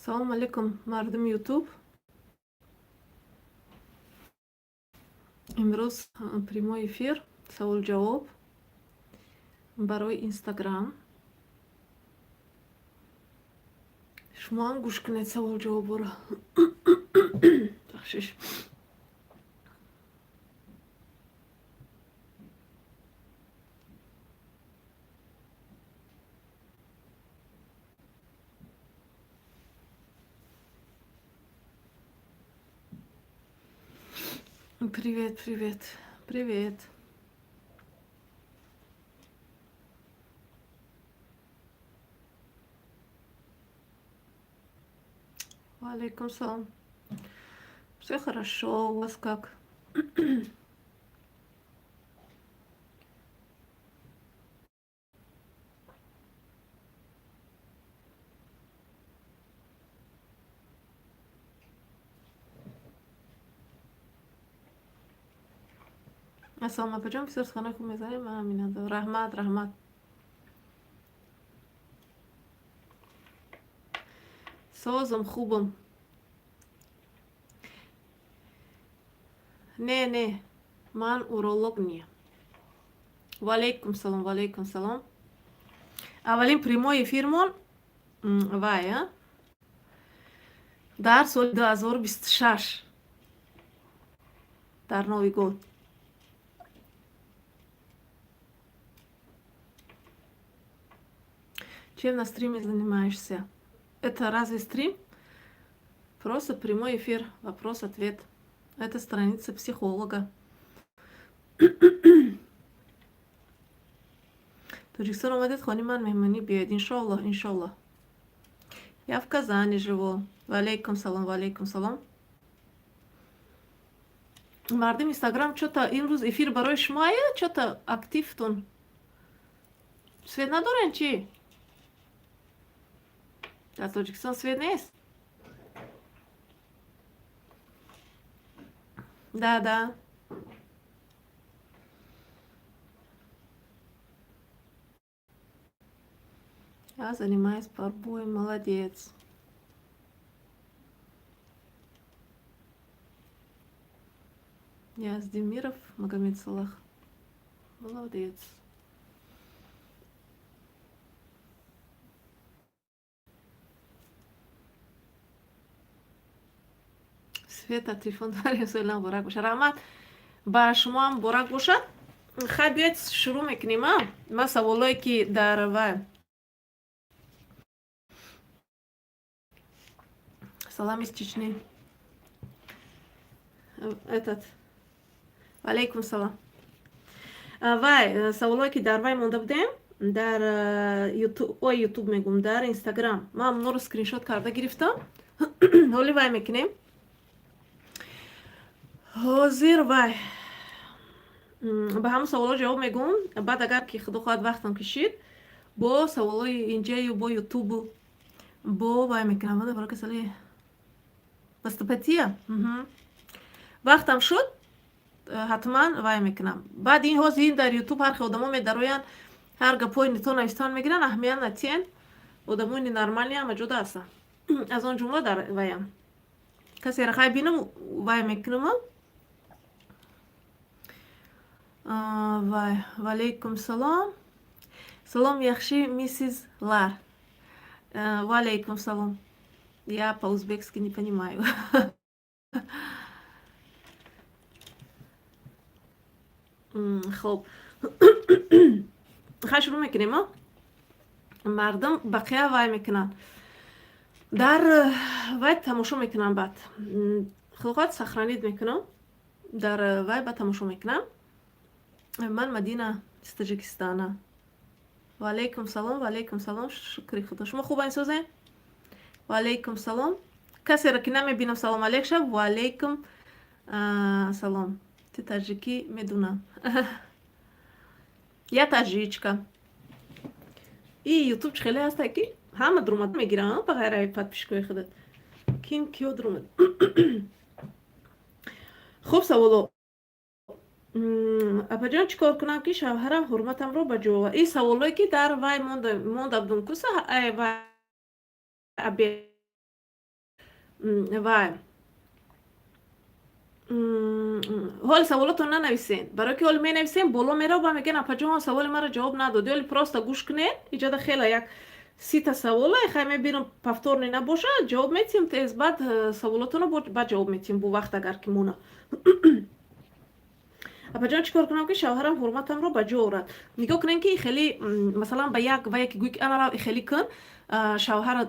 Салом алейкум, мардуми Ютуб. Имрӯз прямой эфир, савол-ҷавоб барои Инстаграм. Шумо ҳам гӯш кунед савол-ҷавобҳоро. Бахшиш. Привет, привет, привет. Валейкум салом. Все хорошо, у вас как? Ассалому апаҷон, бисёр суханои хуб мезанед. Ман миннатдор. Раҳмат, раҳмат. Созам, хубам. Не, не, ман уролог не. Валейкум салом, валейкум салом. Аввалин прямой эфирмон вай, а? Дар соли 2026, дар Новый год. Чем на стриме занимаешься? Это разве стрим? Просто прямой эфир, вопрос-ответ. Это страница психолога. Тоҷикистон омадед, хони ман меҳмонӣ биёед. Иншоаллоҳ, иншоаллоҳ. Я в Казани живу. Валейкум салом, валейкум салом. Мардим Инстаграм, чё-то имрӯз эфир барои шумоя, чё-то активтун. Свет надорен чӣ? Дар Тоҷикистон свет нест? Да, да. Я занимаюсь борьбой, молодец. Я Демиров, Магомед Салах. Молодец. Света, телефон дорем, соли муборак бошад. Раҳмат, ба шумо ҳам муборак бошад. Хай, биёед, шурӯъ мекунем. А ман саволое ки дар вай. Салам из Чечни. Этот. Алейкум салам. Вай, саволое ки дар вай монда будем, дар Ютуб, ой, Ютуб мегум, дар Инстаграм. Ман ҳамонро скриншот карда гирифтам. Ҳоли вай мекунем. Ҳозир вай ба ҳамон саволҳо ҷавоб мегӯм. Баъд, агар ки худо хоҳад, вақтам кишид, бо саволҳои инҷаю бо Ютубу бо вай мекунам. Барои касали мастопатия вақтам шуд, ҳатман вай мекунам. Баъд ин ҳозир ин дар Ютуб ҳар хел одамо медароянд, ҳар гапҳои нито навистан мегиранд, аҳамият натиҳен. Одамои ненормальный ҳама ҷода ҳастанд, аз он ҷумла дар ваям. Касеро хай бинам, вай мекунам. Вай, валейкум салом. Салом, яхши миссис лар. Валейкум салом. Я по-узбекски не понимаю. Хоб, хай, шурӯъ мекунем. А мардум бақия вай мекунанд, дар вай тамошо мекунанд. Баъд, худо хоҳад, сохранить мекунам, дар вай ба тамошо мекунам. Ман Мадина из Таджикистана. Ваалейкум салом, ваалейкум салом. Шукри худо, шумо хуб созем. Ваалейкум салом. Касеро ки намебинам, салом алейк шав. Ваалейкум салом. Ты таджики, медунам. Я таджичка. И Ютуб хеле ҳаста, ки ҳама дуромад мегирам, ба ғайраи подписчикои худат. Ким киё дуромад. Хуб, саволо. Апаҷон, чӣ кор кунам, ки шавҳарам ҳурматамро ба ҷо овард? Ин саволое ки дар вай монда будум куса вай. Вай, ҳоли саволотон нанависен, барое ки ҳоли менависем, боло мерав, ба мегӯян: «Апаҷон, саволи маро ҷавоб надод». Ёли просто гӯш кунед, иҷода хела як 30-та савола хай мебинам, повторный набоша, ҷавоб метиҳем тез. Баъд саволотонро баъд ҷавоб метиҳем бо вақт, агар ки мона. Апаҷон, чӣ кор кунам, ки шавҳарам ҳурматамро ба ҷо орад? Нигоҳ кунем, ки хеле, масалан, ба як ва яке гӯй, ки анара хеле кун, шавҳара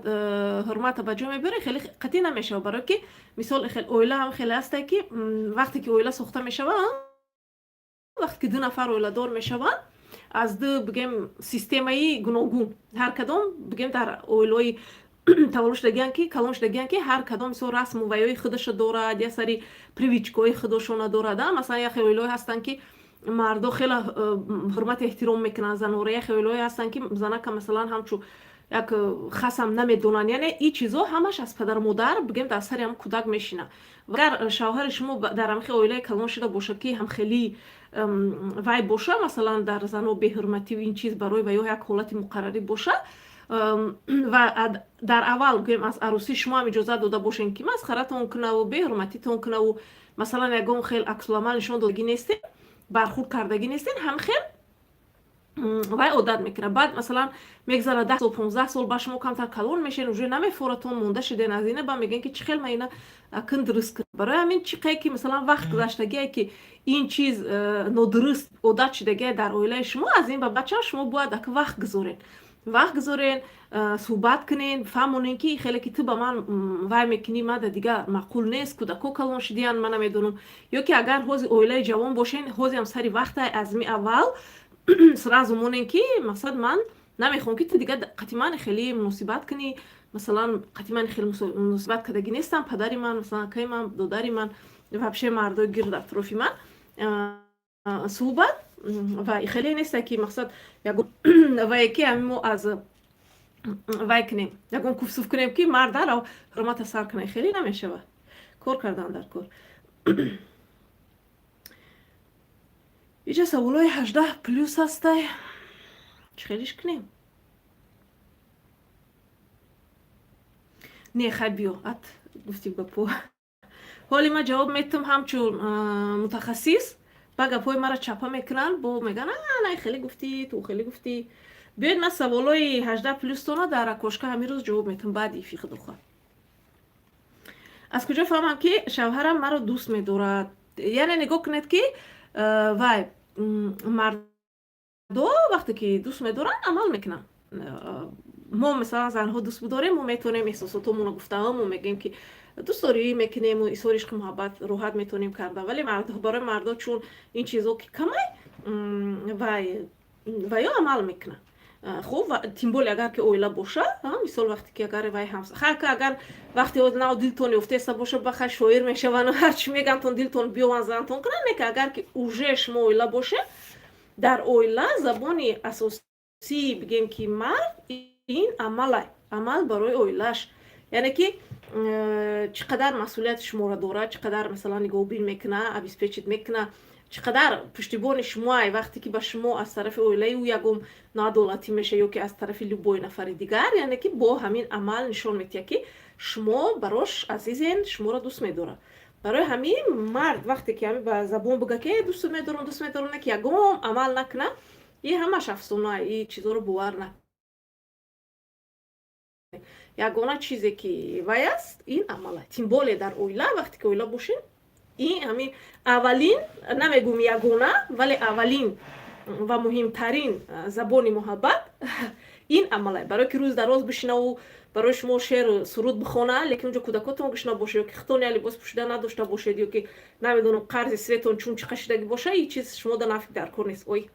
ҳурмата ба ҷо мебиёре, хеле қатъӣ намешавад. Барое ки, мисол, оила ҳам хеле ҳасте, ки вақте ки оила сохта мешавад, вақте ки ду нафар оиладор мешаванд, аз ду, бигем, системаи гуногун, ҳар кадом, бигем, дар оилаҳои таваллуд шудагиан, ки калон шудагиан, ки ҳар кадом, мисол, расму ваёи худашо дорад, як сари привычка ҳои худошона дорад. Масалан, яхе оилаҳое ҳастанд, ки мардо хеле ҳурмати эҳтиром мекунанд занҳоро, яхе оилаҳое ҳастанд, ки занака, масалан, ҳамчун як хасам намедонанд. Яъне ин чизҳо ҳамаш аз падару модар, бигем, дар сари ҳам кӯдак мешинад. Агар шавҳари шумо дар ҳамхе оилаи калон шуда бошад, ки ҳамхелӣ вай боша, масалан, дар занҳо беҳурматию ин чиз барои ваё як ҳолати муқаррарӣ боша ва дар аввал, гӯем, аз арӯсӣ шумо ҳам иҷозат дода бошем, ки масхаратон кунаву беҳурматитон кунаву, масалан, ягон хел аксуламал нишон додагӣ нестем, бархурд кардагӣ нестем, ҳам хел вай одат мекунад. Баъд, масалан, мегзарад 10 сол, 15 сол, ба шумо камтар калон мешен, уже намефоратон, монда шуден аз ина, ба мегӯен, ки чӣ хел ма ина акн дуруст кунам. Барои ҳамин, чӣ қае ки, масалан, вақт гузаштагие, ки ин чиз нодуруст одат шудагие дар оилаи шумо, аз ин ба бача шумо бояд ака вақт гузорен, вақт гузорен, суҳбат кунен, фаҳмонен, ки хеле ки ту ба ман вай мекунӣ, мада дигар маъқул нест, кӯдако калон шудиян, ман намедонам. Ё ки агар ҳози оилаи ҷавон бошен, ҳозиам сари вақта, аз ми аввал сразу монен, ки мақсад, ман намехоҳам, ки ту дигар қати ман хеле муносибат кунӣ. Масалан, қати ман хеле муносибат кардагӣ нестам, падари ман, масалан, акаи ман, додари ман, вообще мардои гирд атрофи ман суҳбат ва хеле неста, ки мақсад ва яке ҳами мо аз вай кунем, ягон куфсуф кунем, ки мардаро ҳурмата сар кунем, хеле намешавад. Кор кардан дар кор. Иҷа саволҳои 18+ ҳастай, чӣ хелиш кунем? Не, хай, биё, ат гуфти гапо, ҳоли ман ҷавоб метум ҳамчун мутахассис, ба гапҳои маро чапа мекунанд, бо мегӯянд: «На, хеле гуфтӣ, ту хеле гуфтӣ». Биёед, ман саволҳои 18+ тона дар окошко ҳамин рӯз ҷавоб метум баъди эфир, худохоҳ. Аз куҷо фаҳмам, ки шавҳарам маро дӯст медорад? Яъне нигоҳ кунед, ки вай мардо вақте ки дӯст медоранд, амал мекунанд. Мо, масалан, занҳо дӯст бидорем, мо метавонем эҳсосотомонро гуфта, мо мегӯем, ки дӯстдорӣ мекунему изҳори ишқу муҳаббат роҳат метавонем карда, вале барои мардо чун ин чизо ки камай, вай ва ё амал мекунанд хуб. Тем более агар ки оила боша, мисол, вақте ки агар вай хайка, агар вақте нав дилтон ёфтеста боша, ба хай шоир мешаванд, ҳарчи мегантон, дилтон биёванд, зантон кунанд. Не, ки агар ки уже шумо оила боше, дар оила забони асосӣ, бигем, ки мард ин амалай, амал барои оилааш, яъне ки чӣ қадар масъулияти шуморо дорад, чӣ қадар, масалан, нигоҳубин мекуна, обеспечить мекуна, чӣ қадар пуштибони шумоай. Вақте ки ба шумо аз тарафи оилаи ӯ ягон ноадолатӣ меша ё ки аз тарафи любой нафари дигар, яъне ки бо ҳамин амал нишон медиҳад, ки шумо барош азизен, шуморо дӯст медорад. Барои ҳамин мард вақте ки ҳами ба забон бига, ки дӯст медорам, дӯст медорам, не, ки ягон амал накуна, и ҳамаш афсона, и чизоро бовар на. Ягона чизе ки вай аст, ин амала. Тем более дар оила, вақте ки оила бошем, ин ҳамин аввалин, намегӯм ягона, вале аввалин ва муҳимтарин забони муҳаббат ин амалай. Барое ки рӯз дароз бишинаву барои шумо шеъру суруд бихона, лекин унҷо кӯдакотон гушна бошед, ё ки худтон я либос пӯшида надошта бошед, ё ки намедонам, қарзи свет он чун чиқа шидагӣ боша, и чиз шумода нафиг дар кор нест. Ой,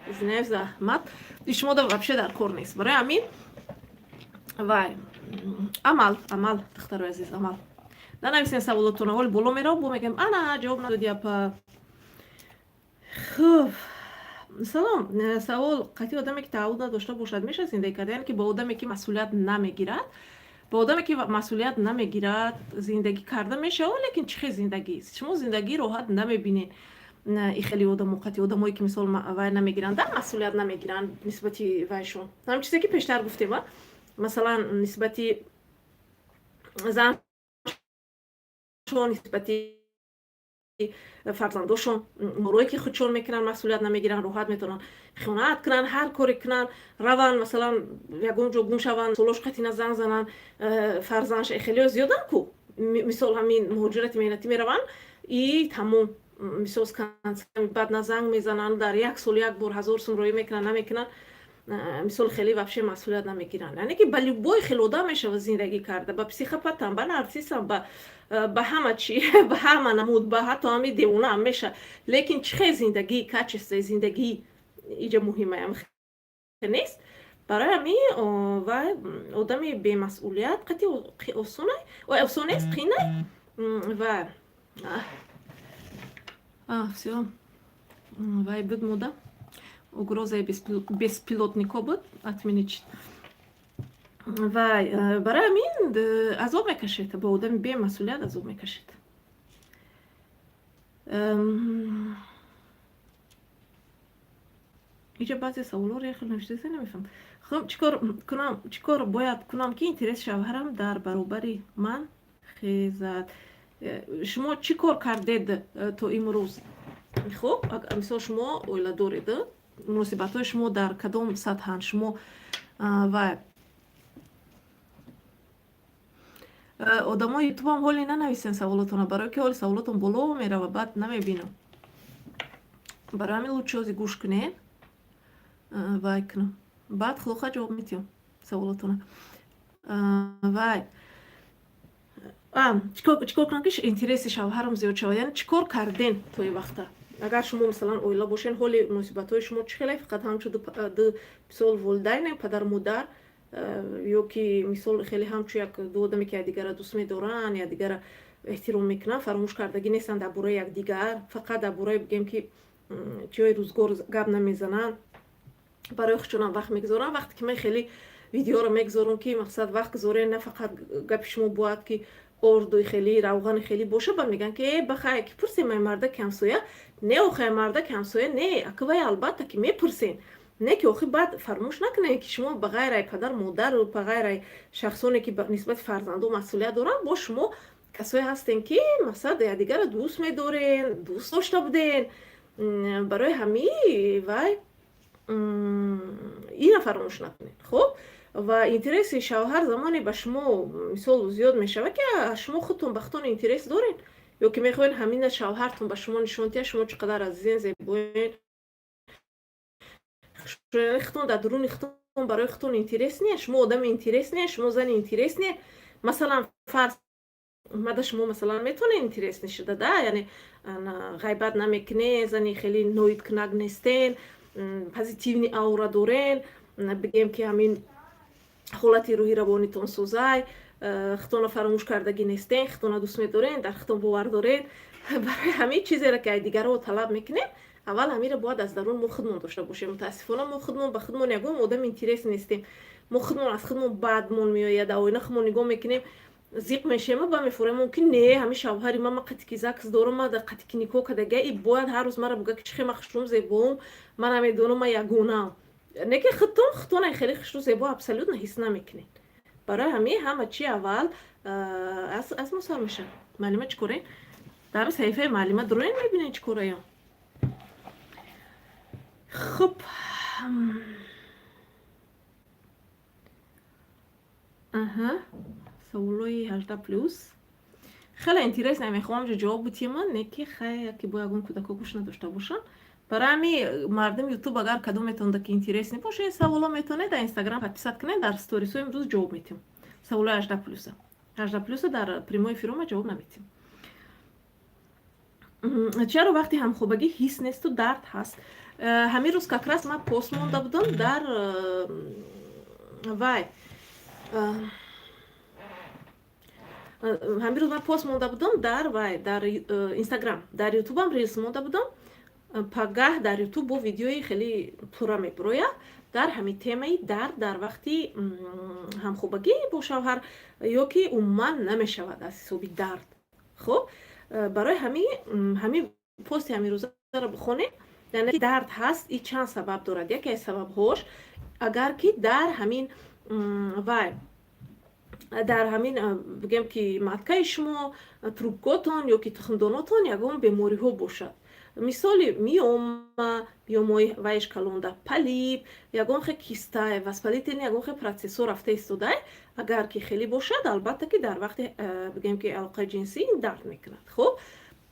извиняюсь, заҳмат. И шумода вообще дар кор нест. Барои ҳамин вай амал, амал, духтарои азиз, амал. Нанависен саволотона, ҳоли боло мерав, бо мегӯям: «Ана, ҷавоб надоди, апа». Хуб, салом. Савол: қатъи одаме ки таъаллуқ надошта бошад, мешавад зиндагӣ кард? Яъне ки бо одаме ки масъулият намегирад, бо одаме ки масъулият намегирад, зиндагӣ карда мешавад, лекин чӣ хел зиндагист? Шумо зиндагии роҳат намебинед и хеле одамо, қатъи одамое ки, мисол, вай намегиранд, да, масъулият намегиранд нисбати вайшон. Ҳамин чизе ки пештар гуфтем, масалан, нисбати зан. Нисбати фарзандошон, морое ки худшон мекунанд, масъулият намегиранд, роҳат метавонанд хиёнат кунанд, ҳар коре кунанд, раванд, масалан, ягон ҷо гум шаванд, солош қатина занг зананд, фарзандш хелео зиёданд ку. Мисол, ҳамин муҳоҷирати меҳнатӣ мераванд и тамом, мисол, баъд на занг мезананд, дар як сол як бор 1000 сум роӣ мекунанд, намекунанд, мисол, хеле вообще масъулият намегиранд. Яъне ки ба любой хел одам мешава зиндагӣ карда: ба психопатам, ба нарсисам, ба ҳама чи, ба ҳама намуд, ба ҳатто ҳами девонаам меша. Лекин чӣ хел зиндагӣ, качествои зиндагӣ иҷа муҳимаям нест. Барои ҳамин ва одами бемасъулият қати осонай, осон нест, қинай. Ва всё, вай буд, мода угрозаи беспилотникҳо буд, отменить. Вай барои ҳамин азоб мекашед, бо одами бемасъулият азоб мекашед. Иҷа баъзе саволҳоро яхел навиштаиса, намефаҳмам. Хуб, чӣ кор кунам, чӣ кор бояд кунам, ки интереси шавҳарам дар баробари ман хезад? Шумо чӣ кор кардед то имрӯз? Хуб, мисол, шумо оила доред, муносибатҳои шумо дар кадом сатҳанд? Шумо ва одамои ютубам ҳоле нанависен саволотона, барое ки ҳоли саволотон боло мерава, баъд намебинам. Барои ҳамин лучше ози гӯш кунед, вай кунам, баъд хулоха ҷавоб метиҳам саволотона. Вай чӣ кор кунам, ки интереси шавҳарам зиёд шавад? Яъне чӣ кор карден то ин вақта? Агар шумо, масалан, оила бошен, ҳоли муносибатҳои шумо чӣ хеле? Фақат ҳамчун ду, мисол, волидайне, падару модар, ё ки, мисол, хеле ҳамчун як ду одаме, ки якдигарро дӯст медоранд, якдигарро эҳтиром мекунанд, фаромӯш кардагӣ нестанд дар бораи якдигар, фақат дар бораи, бигем, ки чиҳои рӯзгор гап намезананд, барои худшонам вақт мегузоранд. Вақте ки ман хеле видеоро мегузорам, ки мақсад вақт гузорен, на фақат гапи шумо бояд ки ордуи хеле, равғани хеле боша, ба мегӯянд, ки э, бахай, ки пурсем, ай мардаки ҳамсоя не, охи, ай мардаки ҳамсоя не, аквай албатта ки мепурсен, не ки охи баъд фаромӯш накунед, ки шумо ба ғайр ай падар модару ба ғайр ай шахсоне, ки нисбати фарзандо масъулият доранд, бо шумо касое ҳастем, ки мақсад якдигарро дӯст медорен, дӯст дошта буден. Барои ҳамин вай ина фаромӯш накунед. Хуб, ва интереси шавҳар замоне ба шумо, мисол, зиёд мешавад, ки шумо худтон ба худтон интерес доред ё ки мехоҳед ҳамина шавҳартон ба шумо нишон диҳад, шумо чӣ қадар азизен, зебоен. Худтон дар дуруни худтон барои худтон интересне, шумо одами интересне, шумо зани интересне. Масалан, фарз мада шумо, масалан, метавонед интересне шуда да, яъне ғайбат намекунед, зани хеле ноидкунак нестен, позитивный аура дорен, бигем, ки ҳамин ҳолати рӯҳи равонитон созай, худтонро фаромӯш кардагӣ нестен, худтонро дӯст медорен, дар худтон бовар дорен. Барои ҳамин чизеро, ки дигарро талаб мекунем, аввал ҳаминро бояд аз дарун мо худмон дошта бошем. Мутаассифона, мо худмон ба худмон ягон одами интерес нестем. Мо худмон аз худмон бадмон меояд, дар оина худмон нигоҳ мекунем, зиқ мешем, ба мефурем, ки не, ҳамин шавҳари ма қатики ЗАГС дорам, ма қатики никоҳ кардага, и бояд ҳар рӯз мара буга, ки чӣ хема хушрӯм, зебоум, ман намедонам, ма ягонаам. Не ки худтон худтона хеле хушрӯ, зебо абсолютно ҳис намекунед. Барои ҳамин ҳама чи аввал аз мо сар мешавад. Маълима, чӣ корен? Дар саҳифаи маълима дуроен, мебинед, чӣ кораём. Хуб, аҳа, саволҳои 18+, хеле интересно, мехоҳам ҷо ҷавоб бутима, не ки хай, яке бо ягон кӯдако гӯш надошта бошанд. Барои ҳамин мардум ютуб, агар кадометонда ки интересный боша ин саволҳо, метавонед дар инстаграм подписать кунед, дар сторисҳо имрӯз ҷавоб метиҳам саволҳои 18+-а. 18+-а дар прямой эфирома ҷавоб наметиҳам. Чаро вақти ҳамхобагӣ ҳис несту дард ҳаст? Ҳамин рӯз как раз ман пост монда будам дар вай, ҳамин рӯз ман пост монда будам дар вай, дар инстаграм, дар ютубам рилс монда будам. Пагаҳ дар ютуб бо видеои хеле пурра мебурояд дар ҳамин темаи дард дар вақти ҳамхобагӣ бо шавҳар ё ки умуман намешавад аз ҳисоби дард. Хуб, барои ҳамин пости ҳамин рӯзаро бихонед. Яъне дард ҳаст, и чанд сабаб дорад. Яке аз сабабҳош, агар ки дар ҳамин вай Дар ҳамин, бигем ки, маткаи шумо, трубкотон ё ки тухмдонотон ягон бемориҳо бошад, мисоли миома, миомои вайш калонда, полип, ягон хе кистай, воспалительный ягон хе процессо рафта истодай. Агар ки хеле бошад, албатта ки дар вақти, бигем ки, алоқаи ҷинсӣ ин дард мекунад. Хуб,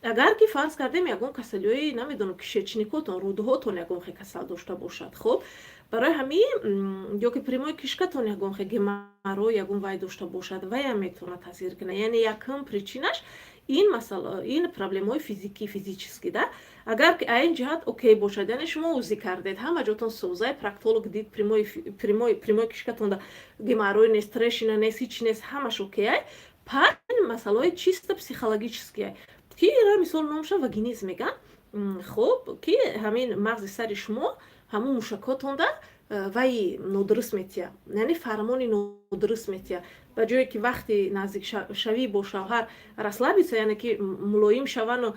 агар ки, фарз кардем, ягон касалиҳои, намедонам, кишечникотон, рӯдҳотон ягон хе касал дошта бошад, хуб, барои ҳамин ё ки прямой кишкатон ягон хе геморрой, ягон вай дошта бошад, ваям метавонад таъсир кунад. Яъне якум причинаш ин масъала, ин проблемаҳои физикӣ, физический да. Агар ки ин ҷиҳат окей бошад, яъне шумо УЗИ кардед, ҳама ҷотон созай, проктолог дид, прямой кишкатонда геморрой нест, трещина нест, ҳеч нест, ҳамаш окейай, пас масъалаҳои чисто психологические, ки ира мисол номша вагинизм меган. Хуб, ки ҳамин мағзи сари шумо, ҳамун мушакҳотонда вай нодуруст метия, яъне фармони нодуруст метия. Ба ҷое ки вақти наздикшавӣ бо шавҳар расслабиться, яъне ки мулоим шавану,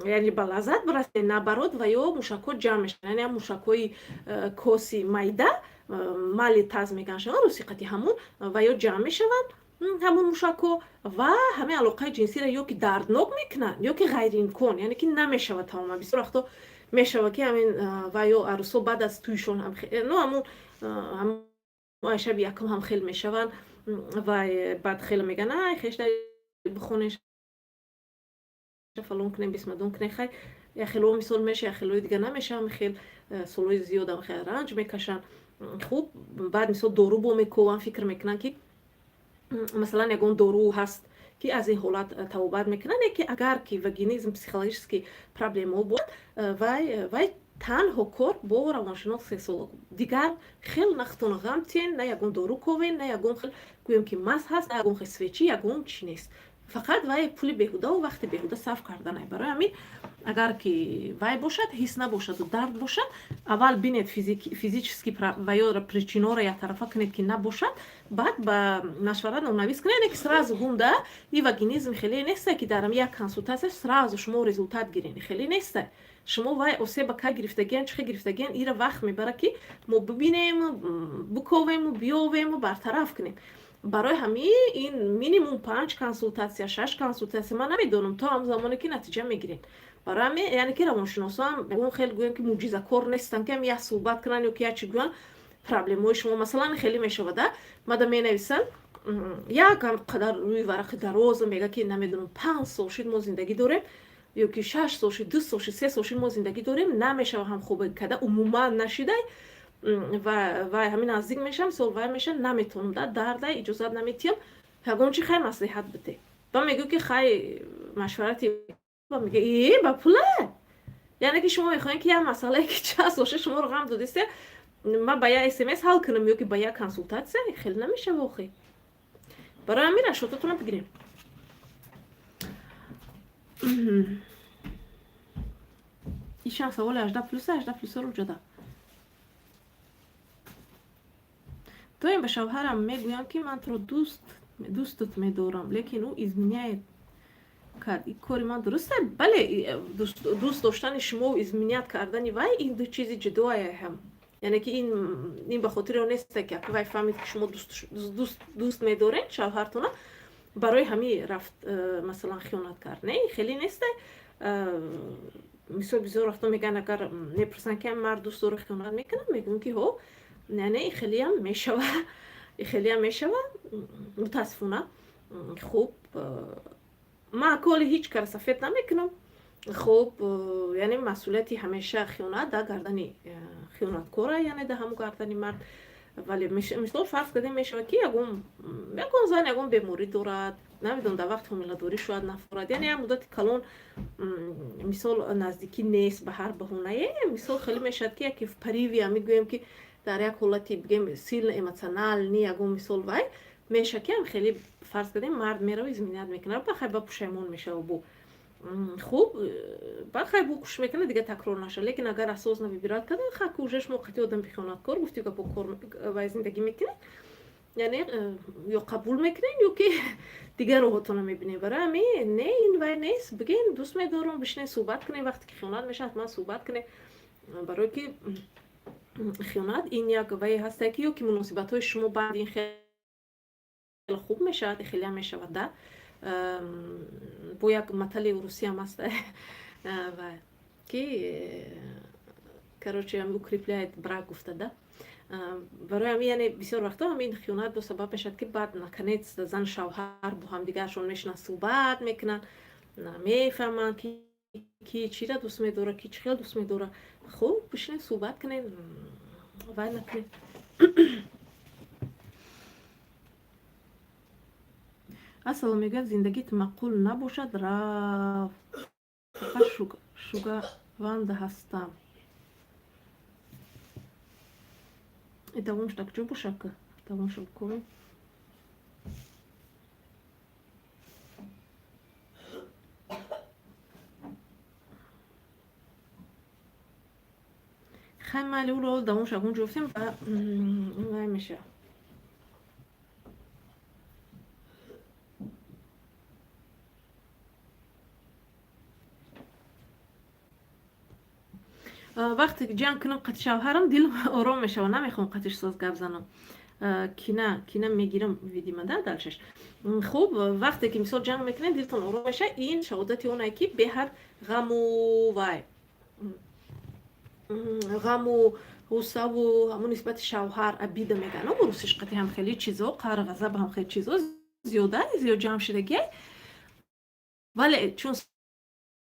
яъне ба лаззат бирасед, наоборот, ва ё мушакҳо ҷамъ мешаванд, яъне мушакҳои коси майда, малый таз меган шаванд русиқати, ҳамун ва ё ҷамъ мешаванд ҳамун мушакҳо ва ҳамин алоқаи ҷинсиро ё ки дарднок мекунанд, ё ки ғайриимкон, яъне ки намешавад тамоман. Бисёр вақто мешавад, ки ҳамин ва ё арӯсҳо баъд аз тӯйшон, ну, ҳамун шаби якум ҳам хел мешаванд ва баъд хеле мегӯянд: «Ай, хешта бихонеш, фалон кунем, бисмадон кунем». Хай, яхело мисол меша, яхелои дига намешавам, хел солҳои зиёдам хел ранҷ мекашанд. Хуб, баъд мисол дору бо мекӯванд, фикр мекунанд, ки масалан ягон дору ҳаст, ки аз ин ҳолат табобат мекунанд. Яке агар ки вагинизм психологический проблемаҳо бошад, вай танҳо кор бо равоншинос, сексолог. Дигар хел на худтон ғам тиен, на ягон дору ковен, на ягон хел гӯем ки маз ҳаст, на ягон хел свечи, ягон чи нест. Фақат вай пули беҳудаву вақти беҳуда сарф карданай. Барои ҳамин, агар ки вай бошад, ҳис набошаду дард бошад, аввал бинед, физически ва ё причинаро яктарафа кунед, ки набошад, баъд ба машварат номнавис кунед. Ки сразу гумда и вагинизм хеле неста, ки дар як консултатсия сразу шумо результат гирен, хеле неста. Шумо вай осеба ка гирифтагиан, чихе гирифтагиан, ира вақт мебарад, ки мо бибинему, биковему, биёвему, бартараф кунем. Барои ҳамин ин минимум панҷ консултатсия, шаш консултатсия, ман намедонам, то ҳам замоне ки натиҷа мегирем. Барои ҳамин, яъне ки равоншиносоам ягон хел, гӯем ки, мӯъҷизакор нестанд, ки як суҳбат кунанд ё ки як чи гӯянд, проблемаҳои шумо. Масалан, хеле мешавад, мада менависанд, як қадар рӯи варақи дароза, мега ки, намедонам, 5 сол шид мо зиндагӣ дорем, ё ки 6 сол шид, 2 сол шид, 3 сол шид мо зиндагӣ дорем, намешава ҳамхобагӣ карда, умуман нашидай ва ҳамин наздик мешавам, мисол, вай мешавам, наметавонам, да дардай, иҷозат наметиҳам, ягон чи, хай, маслиҳат бите. Ба мегӯ ки хай, машварати мега е ба пула. Яъне ки шумо мехоҳем, ки як масъалае, ки чанд сол шуд шуморо ғам додиста, ман ба як СМС ҳал кунам ё ки ба як консултатсия? Хеле намешава охи. Барои ҳамин расчётатонро бигирем. Ишам саволи 18 плюса, 18 плюсаро ҷода. Доим ба шавҳарам мегӯям, ки ман туро дӯстат медорам, лекин ӯ изменяет кард. Ин кори ман дуруст? Бале, дӯст доштани шумо, изменять кардани вай ин ду чизи ҷудоае ҳам. Яъне ки ин ба хотири он неста, ки вай фаҳмид, ки шумо дӯст медоред шавҳартона, барои ҳамин рафт, масалан, хиёнат кард. Не, хеле неста. Мисол, бисёр вақто мегӯянд, агар мепурсанд, ки мард дӯст дора, хиёнат мекунад, мегӯям, ки ҳо, яъне хелеам мешава, хелеам мешава, мутаассифона. Хуб, ман коли ҳеҷ кара сафед намекунам. Хуб, яъне масъулияти ҳамеша хиёнат дар гардани хиёнаткора, яъне дар ҳамун гардани мард. Вале мисол, фарз кардем, мешавад, ки ягон зан ягон беморӣ дорад, намедонам, дар вақти ҳомиладорӣ шояд нафорад, яъне як муддати калон, мисол, наздикӣ нест, ба ҳар баҳонае. Мисол, хеле мешавад, ки яке в порыве, мегӯем ки, дар як ҳолати, бигем, сильно эмоциональный, ягон мисол вай мешавад, ки хеле, фарз кардем, мард мерава, изменять мекунад, ба хай, ба пушаймон мешава бу. Хуб, ба хай, бу кӯшиш мекунад, дига такрор нашавад. Лекин агар осознанно выбирать карда, хак, уже шумо қати одами хиёнаткор, гуфти гапо, кор ва зиндагӣ мекунед, яъне ё қабул мекунед, ё ки дигар роҳотона мебинед. Барои ҳамин не, ин вай нест, бигӯен: «Дӯст медорам». Бишинед, суҳбат кунед. Вақте ки хиёнат мешавад, ҳатман суҳбат кунед, барое ки хиёнат ин як вае ҳастае, ки ё ки муносибатҳои шумо баъди ин хел хуб мешавад, хелеам мешавад, да. Бо як матали русиям аст, ки, короче, укрепляет брак гуфта, да. Барои ҳамин, яъне, бисёр вақтҳо ҳамин хиёнат бо сабаб мешавад, ки баъд наконец зан шавҳар бо ҳамдигаршон мешинанд, суҳбат мекунанд, мефаҳманд, ки чира дӯст медорад, ки чӣ хел дӯст медорад. Хуб, бишинед, суҳбат кунед, вай накунед. Ассалом, мегӯяд, зиндагит маъқул набошад, рав. Фақат шугаванда ҳастам. Давомш так ҷо бошад, ка давомша бикунем. Хай, майли, ӯро давомша ягон ҷо ёфтем ва вай меша. Вақте ҷанг кунам қати шавҳарам, дилам ором мешавад, намехоҳам қатиш соз гап занам, кина мегирам, видимо, да, дальше ш. Хуб, вақте ки, мисол, ҷанг мекунед, дилтон ором мешавад, ин шаҳодати оне, ки беҳад ғаму вай, ғаму ғуссаву ҳамун нисбати шавҳар, обида мегӯянд русиш, қати ҳам хеле чизо, қаҳр, ғазаб, ҳам хеле чизо зиёда, зиёд ҷамъ шудагиай. Вале чун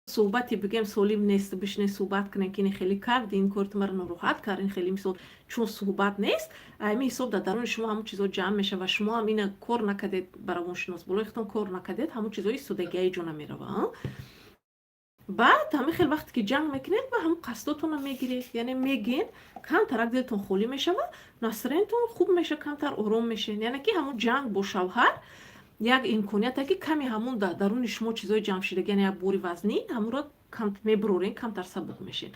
суҳбати, бигем, солим нест, бишине суҳбат кунем, ки ин хеле кард, ин кори ту маро нороҳат кард, ин хеле, мисол, чун суҳбат нест, ами ҳисоб дар даруни шумо ҳамун чизо ҷамъ мешавад ва шумо ҳам ина кор накардед, ба равоншинос болои худтон кор накардед, ҳамун чизои истодагиаи ҷо намерава. Баъд ҳамин хел вақте ки ҷанг мекунед, ба ҳамун қасдотонро мегиред, яъне мегӯен, камтарак дилтон холӣ мешавад, настроение тон хуб мешавад, камтар ором мешавед. Яъне ки ҳамун ҷанг бо шавҳар як имконияте, ки каме ҳамун дар даруни шумо чизои ҷамъшидаги, яъне як бори вазнин, ҳамонро мебурорен, камтар сабук мешед.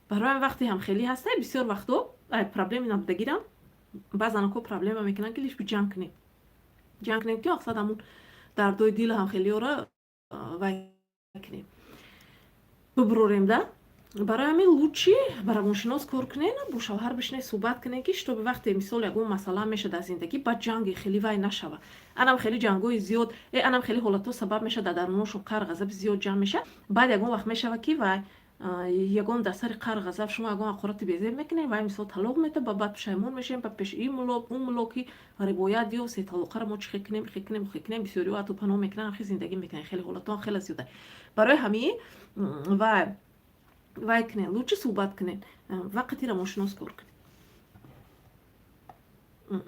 Барои ҳамин вақте ҳам хеле ҳаста, бисёр вақтҳо проблеми набудагирам баъзан ко проблема мекунанд, ки лишь бы ҷанг кунем, ҷанг кунем, ки мақсад ҳамун дардои дила ҳам хелиёра вай кунем, бибурорем, да. Барои ҳамин лучше ба равоншинос кор кунед, бо шавҳар бишинед, суҳбат кунед, ки чтобы вақте, мисол, ягон масъала мешавад дар зиндагӣ, баъд ҷанги хеле вай нашавад. Анам хеле ҷангҳои зиёд, анам хеле ҳолатҳо сабаб мешавад, дар даруношон қаҳр, ғазаби зиёд ҷамъ мешавад. Баъд ягон вақт мешавад, ки вай ягон дар сари қаҳр, ғазаб шумо ягон ҳақорати безеб мекунед, вай, мисол, талоқ метавад, ба баъд пушаймон мешавем, ба пеши ин мулло, ун мулло, ки ривоят ё се талоқаро мо чӣ хел кунем, хел кунем, хел кунем. Бисёриҳо ҳатто паноҳ мекунанд, хел зиндагӣ мекунанд, хеле ҳолатҳо хеле зиёда. Барои ҳамин вай кунед, лучше суҳбат кунед, вақти равоншинос кор кунед.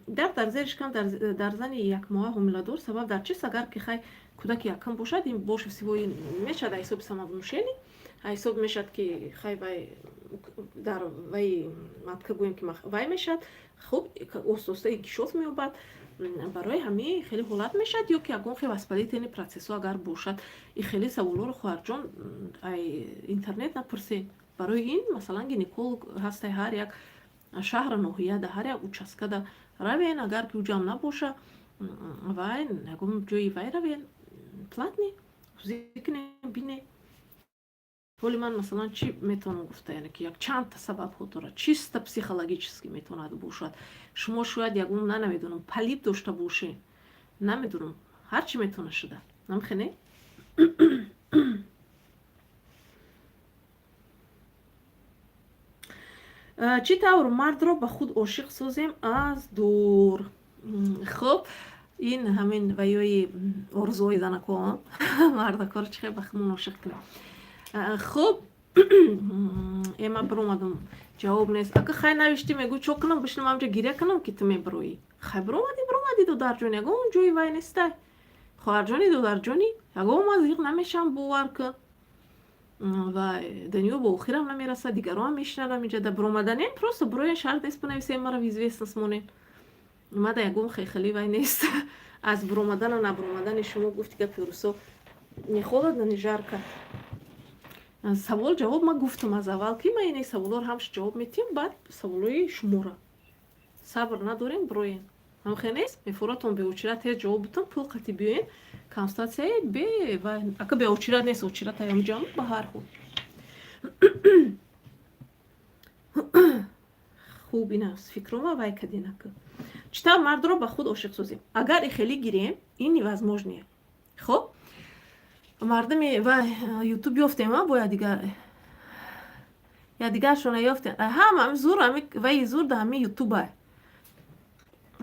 Дард дар зери шикам дар зани якмоҳа ҳомиладор сабаб дар чист? Агар ки хай кӯдаки якум бошад, ин больше всего мешавад ҳисоби самовнушение, ҳисоб мешавад, ки хай вай дар вай матка, гӯем, ки вай мешавад, хуб, оҳиста оҳиста инкишоф меёбад. Барои ҳамин хеле ҳолат мешавад ё ки ягон хел воспалительный процесс ҳо агар бошад. И хеле саволҳоро, хоҳарҷон, ай интернет напурсед. Барои ин, масалан, гинеколог ҳастай ҳар як шаҳру ноҳияда, ҳар як участка да равен. Агар ки уҷам набоша, вай ягон ҷои вай равен, платный, УЗИ кунем, бинем. Ҳоли ман, масалан, чӣ метавонам гуфта, яъне ки як чандта сабабҳо дорад. Чисто психологически метавонад бошад, шумо шояд ягон, на, намедонам, полип дошта бошед, намедонам, ҳарчи метавона шуда, намхене. Чӣ тавр мардро ба худ ошиқ созем аз дур? Хуб, ин ҳамин ваёи орзуҳои занако, мардакоро чӣ хел ба худмон ошиқ кунем. Хуб, ман биромадам, ҷавоб нест. Ака, хай, навиштӣ, мегӯ, чо кунам, бишинам ҳамҷа гиря кунам, ки ту мебироӣ? Хай, биромадӣ, биромадӣ, додарҷон, ягон ҷои вай нестай, хоҳарҷони, додарҷони, ягон ман зиқ намешавам, бовар кун, ва дунё ба охирам намерасад, дигарон ҳам мешинадам инҷа. Да биромаданем, просто бироен, шарт нест бинависем, мара в известность монен. Мада ягон хеле вай нест аз биромадану набиромадани шумо. Гуфти гапи русо: не холодно, не жарко. Савол ҷавоб ман гуфтам аз аввал, ки ман ини саволҳоро ҳамаш ҷавоб метиҳам, баъд саволҳои шуморо. Сабр надорем, бироен, ҳамхе нест, мефоратон беочират тез ҷавоб бутам, пул қати биёен, консультатсияи бе ва ака беочират нест, очират аямҷам. Ба ҳар ҳол, хуб, ин аст фикрома, вай кадин. Ака, Чӣ тавр мардро ба худ ошиқ созем? Агар и хеле гирем, ин невозможно. Хоб, мардуми ва Ютуб ёфтем, бояд дигар я дигаршона ёфтем. Ҳама зур ваи зур да ҳами Ютуба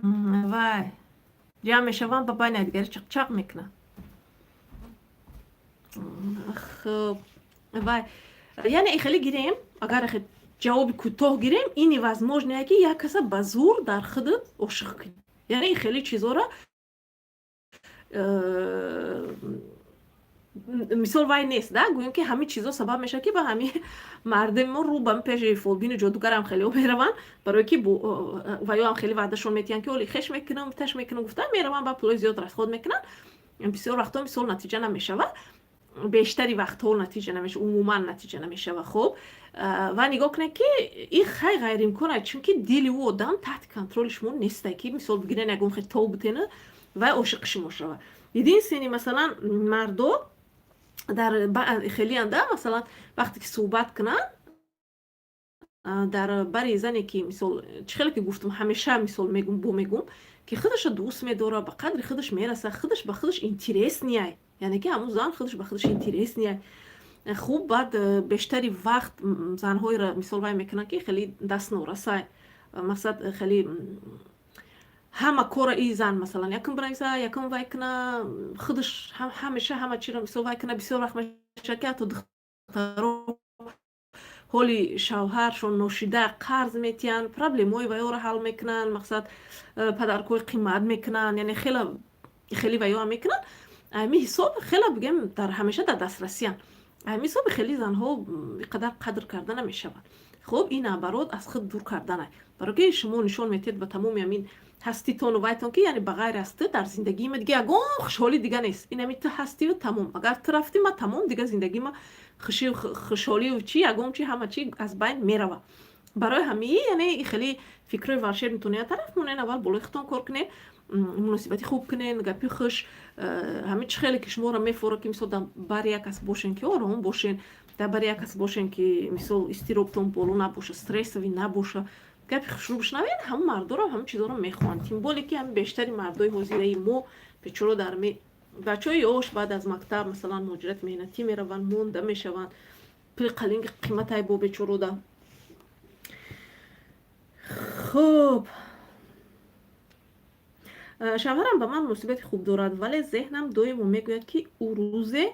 вай ҷамъ мешаванд, ба байни якдигари чақчақ мекунанд. Хуб, вай, яъне хеле гирем, агар ҷавоби кӯтоҳ гирем, ин невозможно, ки як каса ба зур дар худат ошиқ кунӣ. Яъне хеле чизора мисол вай нест да. Гӯем, ки ҳамин чизо сабаб мешавад, ки ба ҳамин мардуми мо рӯ ба пеши фолбину ҷодугарам хелео мераванд, барое ки ваёам хеле ваъдашон метиҳанд, ки оли хеш мекунам, таш мекунам гуфта мераванд, ба пулои зиёд расход мекунанд. Бисёр вақтҳо, мисол, натиҷа намешавад, бештари вақтҳо натиҷа намешавад, умуман натиҷа намешавад. Хуб, ва нигоҳ кунед, ки ин хай ғайриимкон аст, чунки дили ӯ одам таҳти контроли шумо несте, ки мисол бигирен, ягон хел тов бутена, вай ошиқи шумо шавад. Единственный, масалан, мардо дар хелианда, масалан, вақте ки суҳбат кунанд дар бари зане, ки мисол, чӣ хеле ки гуфтам, ҳамеша мисол мегум, бо мегум, ки худаша дӯст медорад, ба қадри худаш мераса, худаш ба худаш интересный ай, яъне ки ҳамун зан худаш ба худаш интересный ай. Хуб, баъд бештари вақт занҳоеро мисол вай мекунанд, ки хеле даст норасай, мақсад, хеле ҳама кора и зан, масалан, якум бинависа, якум вай куна, худаш ҳамеша ҳама чиро мисол вай куна. Бисёр вақт мешавад, ки ҳатто духтаро ҳоли шавҳаршон ношида қарз метиҳанд, проблемаҳои ваёро ҳал мекунанд, мақсад, подаркҳои қимат мекунанд, яъне хела хеле ваёам мекунанд. Ами ҳисоб хела бигем, дар ҳамеша дар дастрасиянд. Ами ҳисоби хеле занҳо иқадар қадр карда намешаванд. Хуб, ин наоборот аз худ дур карданай, барое ки шумо нишон метиҳед ба тамоми ҳамин ҳаститону вайтон, ки яъне ба ғайр аз ту дар зиндагии ма дига ягон хушҳолӣ дига нест. Ин ҳами ту ҳастиву тамом. Агар ту рафтӣ, ма тамом, дига зиндагии ма хушҳолию чи, ягон чи, ҳама чи аз байн мерава. Барои ҳамин, яъне, хеле фикрҳои волшебный тон я тараф монен, аввал болои худтон кор кунед, муносибати хуб кунен, гапи хуш, ҳамин чӣ хеле ки шуморо мефорад, ки мисол дар бари як кас бошен, ки ором бошен, дар бари як кас бошен, ки мисол изтиробтон боло набоша, стрессовый набоша, гапи хушрӯ бишнавед. Ҳамун мардоро ҳамин чизоро мехоҳанд. Тем более ки ҳамин бештари мардои ҳозираи мо бечоро дар бачаҳои ёш баъд аз мактаб, масалан, муҳоҷирати меҳнатӣ мераванд, монда мешаванд, пули қалинги қиматай бо бечорода. Хуб, шавҳарам ба ман муносибати хуб дорад, вале зеҳнам доимо мегӯяд, ки ӯ рӯзе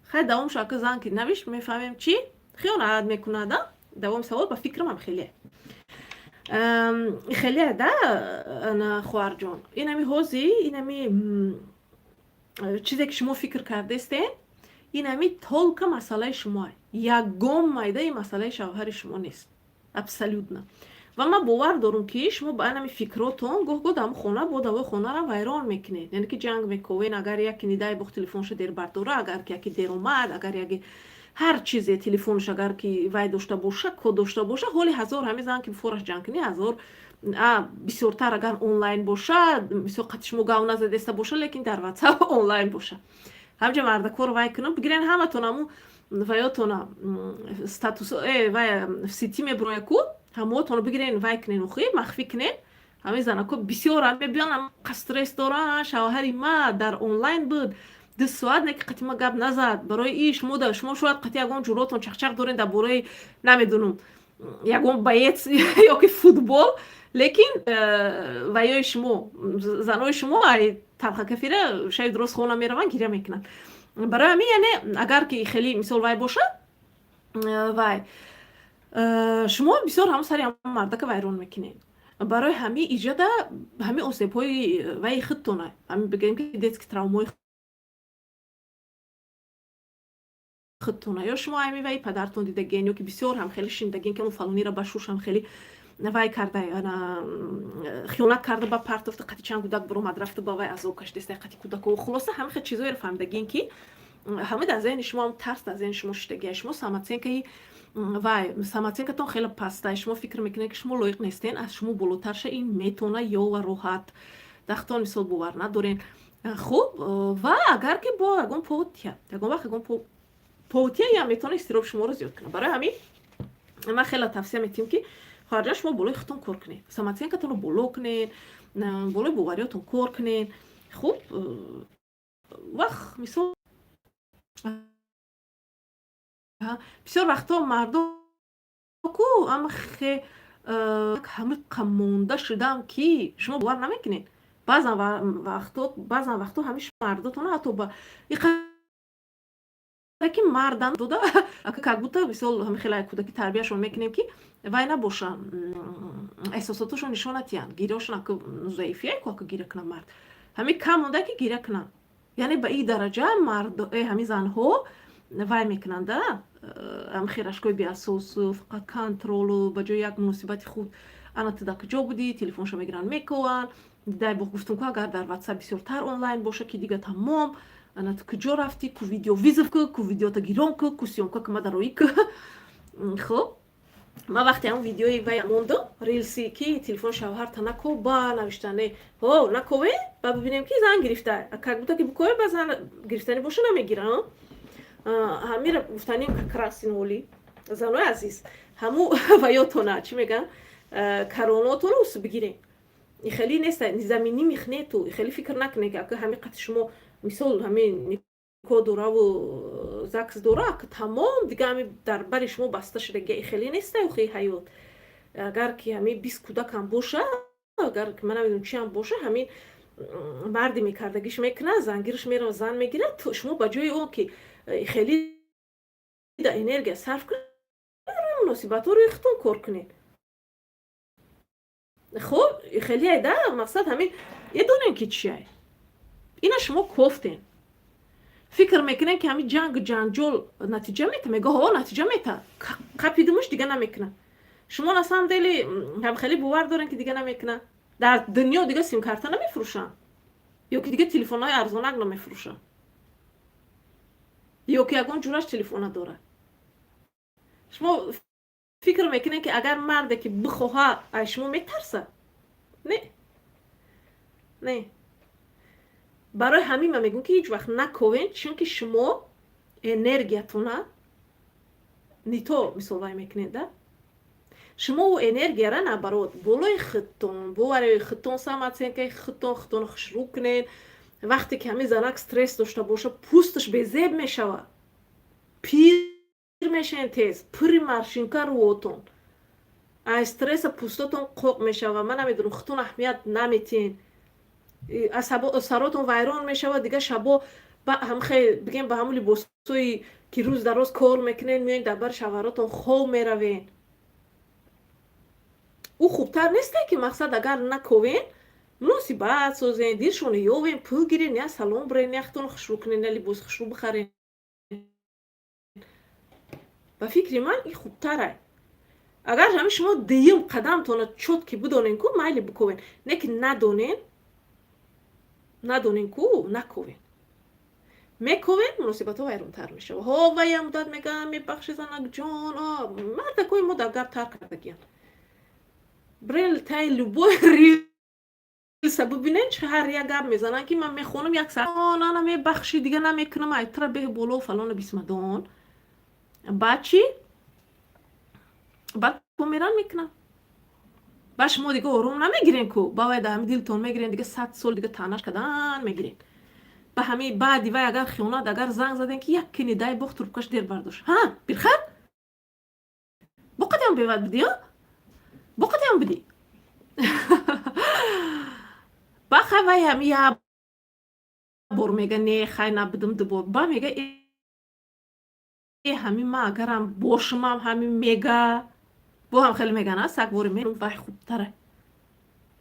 хай давом шава. Зан ки навишт, мефаҳмем, чӣ хиёнат мекунад. Давоми савол ба фикрамам хеле хеле да. Хоҳарҷон, инами ҳози инами чизе ки шумо фикр кардестен, инами только масъалаи шумо, ягон майдаи масъалаи шавҳари шумо нест абсолютно. Ва ман бовар дорам, ки шумо ба анами фикротон гоҳ-гоҳ дар хона бо давои хонаро вайрон мекунед, яъне ки ҷанг мековен. Агар яке нидаи бох телефонша дер бардора, агар ки яке дер омад, агар яке ҳар чизе телефонш, агар ки вай дошта боша, код дошта боша, ҳоли ҳазор ҳамин зан ки фораш ҷанг кунӣ, ҳазор бисёртар агар онлайн боша, мисол, қати шумо гав назадеста боша, лекин дар Ватсап онлайн боша, ҳамҷа мардакоро вай кунам, бигирен ҳаматон ҳаму ваётона статус вай сети меброя ку, ҳамоатонро бигирен, вай кунен, охи махфӣ кунен. Ҳамин занако бисёр мебиён, стресс доран: шавҳари ма дар онлайн буд 2 соат, не ки қати ма гап назад. Барои и шумо шумо шояд қати ягон ҷуротон чақчақ дорен дар бораи, намедонам, ягон боец ё ки футбол, лекин ваёи шумо, занои шумо ай талхакафира шаби дуроз хона мераванд, гиря мекунанд. Барои ҳамин, яъне, агар ки хеле мисол вай боша, вай шумо бисёр ҳамн сари ҳамн мардака вайрон мекунед. Барои ҳамин иҷода ҳамин осебҳои ваи худтона, ҳамин бигӯем, ки детский травмаҳои худтона, ё шумо ҳами ваи падартон дидаген, ё ки бисёр ҳам хеле шиндаген, ки он фалонира ба шушам хеле вай карда, хиёнат карда, ба партофта, қати чанд кӯдак биромад рафта, ба вай азоб кашидаста қати кӯдако. Хулоса, ҳамин хел чизҳоеро фаҳмидагин, ки ҳама дар зеҳни шумо ҳам тарс дар зеҳни шумо шидагия. Шумо самооценкаи вай, самооценкатон хеле паста. Шумо фикр мекунед, ки шумо лоиқ нестен, аз шумо болотарша ин метона ё роҳат дахтон, мисол, бовар надорен. Хуб, ва агар ки бо ягон повод тия, ягон вақт ягон повод тия, ям метавона изтироби шуморо зиёд кунад. Барои ҳамин ман хеле тавсия метиҳам, ки Хоҳарҷон, шумо болои худтон кор кунед, самооценкатонро боло кунед, болои бовариётон кор кунед. Хуб, вақт, мисол, бисёр вақтҳо мардо ку ама хе ҳамиқа монда шудам, ки шумо бовар намекунед. Баъзан вақтҳо ҳамин мардотона ҳатто ба ки мардан дода, как будто, мисол, ҳами хеле кӯдаки тарбияшон мекунем, ки вай набоша, эҳсосотошон нишон натиҳанд, гирёшон заифия ку, ака гиря кунад мард, ҳамин кам монда, ки гиря кунанд. Яъне ба ин дараҷа мард ҳамин занҳо вай мекунанда, ҳами хел рашкои беасосу фақат контролу ба ҷои як муносибати худ. Ана, ту дар куҷо будӣ? Телефоншо мегиранд, мекованд. Дай бог, гуфтум ку, агар дар Ватсап бисёртар онлайн боша, ки дига тамом. Ана, ту куҷо рафтӣ? Ку видео вызов ку, ку видеота гирон ку, ку съёмка ку, ма дароӣ ку. Хуб, ман вақте ҳамн видеои вай мондум, рилси, ки телефон шавҳарта накоба навиштане, ҳо, накове, ба бибинем, ки зан гирифта, как будто ки бикове, ба зан гирифтани боша, намегира. Ҳамира гуфтанем, как раз ин занои азиз, ҳаму ваётона, чӣ мегӯян, каронотона усу бигирем. Хеле неста, незаменимых нету. Хеле фикр накунед, ки ака ҳами қати шумо, мисол, ҳамин никоҳ дораву ЗАГС дора, ака тамом, дига ҳами дар бари шумо баста шуда. Хеле неста охи ҳаёт. Агар ки ҳамин 20 кӯдакам боша, агар ки ман намедонам чиам боша, ҳамин марди мекардагиш мекунад, зангираш мерава, зан мегирад. Шумо ба ҷои он ки хеле да энергия сарф кунед рӯи муносибатҳо, рӯи худтон кор кунед. Хуб, хеле айда мақсад ҳамин едонем, ки чиай ина шумо кофтен, фикр мекунем, ки ҳамин ҷангу ҷанҷол натиҷа мета. Мега, ҳо, натиҷа мета, қапидумуш, дига намекунад. Шумо на самом деле ҳам хеле бовар дорем, ки дига намекунад. Дар дунё дига симкарта намефурӯшанд ё ки дига телефонҳои арзонак намефурӯшанд, ё ки ягон ҷураш телефона дорад. Шумо фикр мекунед, ки агар марде ки бихоҳад, ай шумо метарсад? Не, не. Барои ҳамин ман мегӯм, ки ҳеҷ вақт наковен, чунки шумо энергиятона не то, мисол, вай мекунед да. Шумо ӯ энергияра, наоборот, болои худтон, бовари худтон, самооценкаи худтон, худтонро хушрӯ кунед. Вақте ки ҳамин занак стресс дошта боша, пӯсташ безеб мешавад, пир мешавед тез, пури морщинка рӯотон, ай стресса пӯстотон қоқ мешавад. Ман намедонам, худтон аҳамият наметиҳен, саротон вайрон мешавад. Дига шабо ҳамхе бигем, ба ҳамун либосҳое ки рӯз дар рӯз кор мекунед, меоед, дар бари шавҳаротон хоб меравед. Ӯ хубтар несте, ки мақсад, агар наковен, муносибат созен, дилшона ёвен, пул гирен, я салон бирен, я худтонро хушрӯ кунен, я либоси хушрӯ бихарен. Ба фикри ман, ин хубтарай. Агар ҳамин шумо дуюм қадамтона чётко бидонен ку, майли, биковен. Не ки надонен, надонен ку, наковен. Мековен, муносибатҳо вайронтар мешава. Ҳо, вая муддат мегӯям: «Мебахши, занакҷон». Мардакои мо дар гап тар кардагиян. Брел тай любой рилса бибинен, чи ҳар як гап мезананд, ки ман мехонам як саат: «Ана, мебахши, дига намекунам, айтра беҳ боло», фалона бисмадон. Баъд чӣ? Баъд померан мекунам. Ба шумо дига ором намегирен ку, ба вай дар ҳами дилтон мегирен, дига 100 сол дига таънаш кардан мегирен. Ба ҳами баъди вай, агар хиёнат, агар занг задем, ки як кини дай бох, трубкаш дер бардошт, ҳа, бирхар бо қадам бевад бидӣ, бо қадам бидӣ. Ба хай, вай ҳами як бор мега: «Не, хай, набудам». Дубор ба мега: «Э, ҳамин ман агарам бошумам, ҳамин мега». Бо ҳам хеле меган, а сагвори вай хубтара,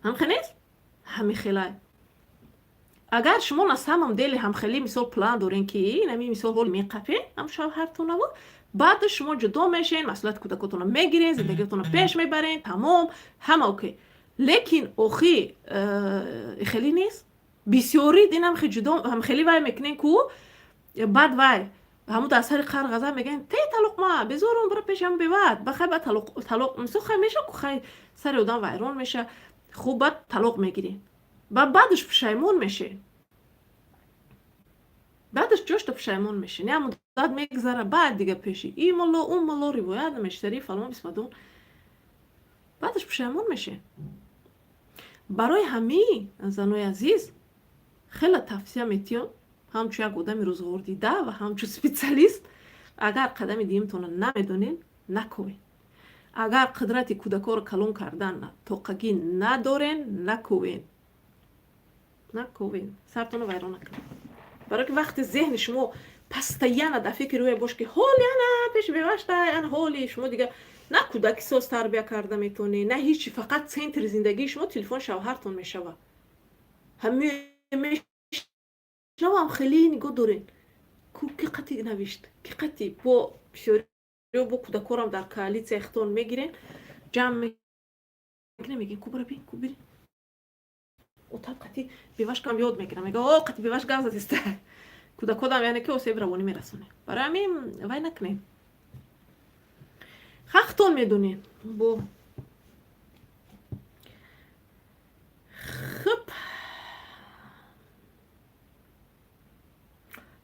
ҳам хе нест, ҳами хелай. Агар шумо на самом деле ҳамхеле, мисол, план дорен, ки инами, мисол, ҳоли меқапен ҳам шавҳартонаву, баъд шумо ҷудо мешен, масъулияти кӯдакотонро мегирен, зиндагиотонро пеш мебарен, тамом, ҳама окей. Лекин охи хеле нест. Бисёри динам ҷудо ҳамхеле вай мекунен ку, баъд вай ҳамун дар сари қар ғазаб мегӯян: «Те, талоқ ма безорум, бира пешам бевад». Ба хай, ба талоқ, талоқ, мисол, хай меша ку, хай, сари одам вайрон меша. Хуб, баъд талоқ мегирем, ба баъдаш пушаймон меше, баъдаш ҷошта пушаймон меше. Не, муддат мегзара, баъд дига пеши и мулло, ун мулло, ривоят намештари, фалон бисмадон. Баъдаш пушаймон мешед. Барои ҳамин, занои азиз, хеле тавсия метиҳам, ҳамчун як одами рӯзғордида ва ҳамчун специалист: агар қадами дуюмтонро намедонед, накунед. Агар қудрати кӯдакҳоро калон кардан тоқагӣ надорен, накунед, накунед, сартонро вайрон накунед. Барое ки вақте зеҳни шумо постоянно дар фикри рӯя бош, ки ҳоли ана пеши бевашта, ана ҳоли шумо дигар на кӯдаки соз тарбия карда метавонед, на ҳичи. Фақат центри зиндагии шумо телефони шавҳартон мешавад. Ҳамешавам хеле нигоҳ дорен, ки қати навишт, ки қати бо бисёриё, бо кӯдакорам дар коалитсия хитон мегирен, ҷамъ мекунем, мегӯем: «Ку бира бин, ку бирин отаб қати бевашкам». Ёд мегирам, мега: «О, қати беваш гап задиста». Кӯдакодам, яъне ки осеби равонӣ мерасонем. Барои ҳамин вай накунем, хахтон медонед бо. Хуб,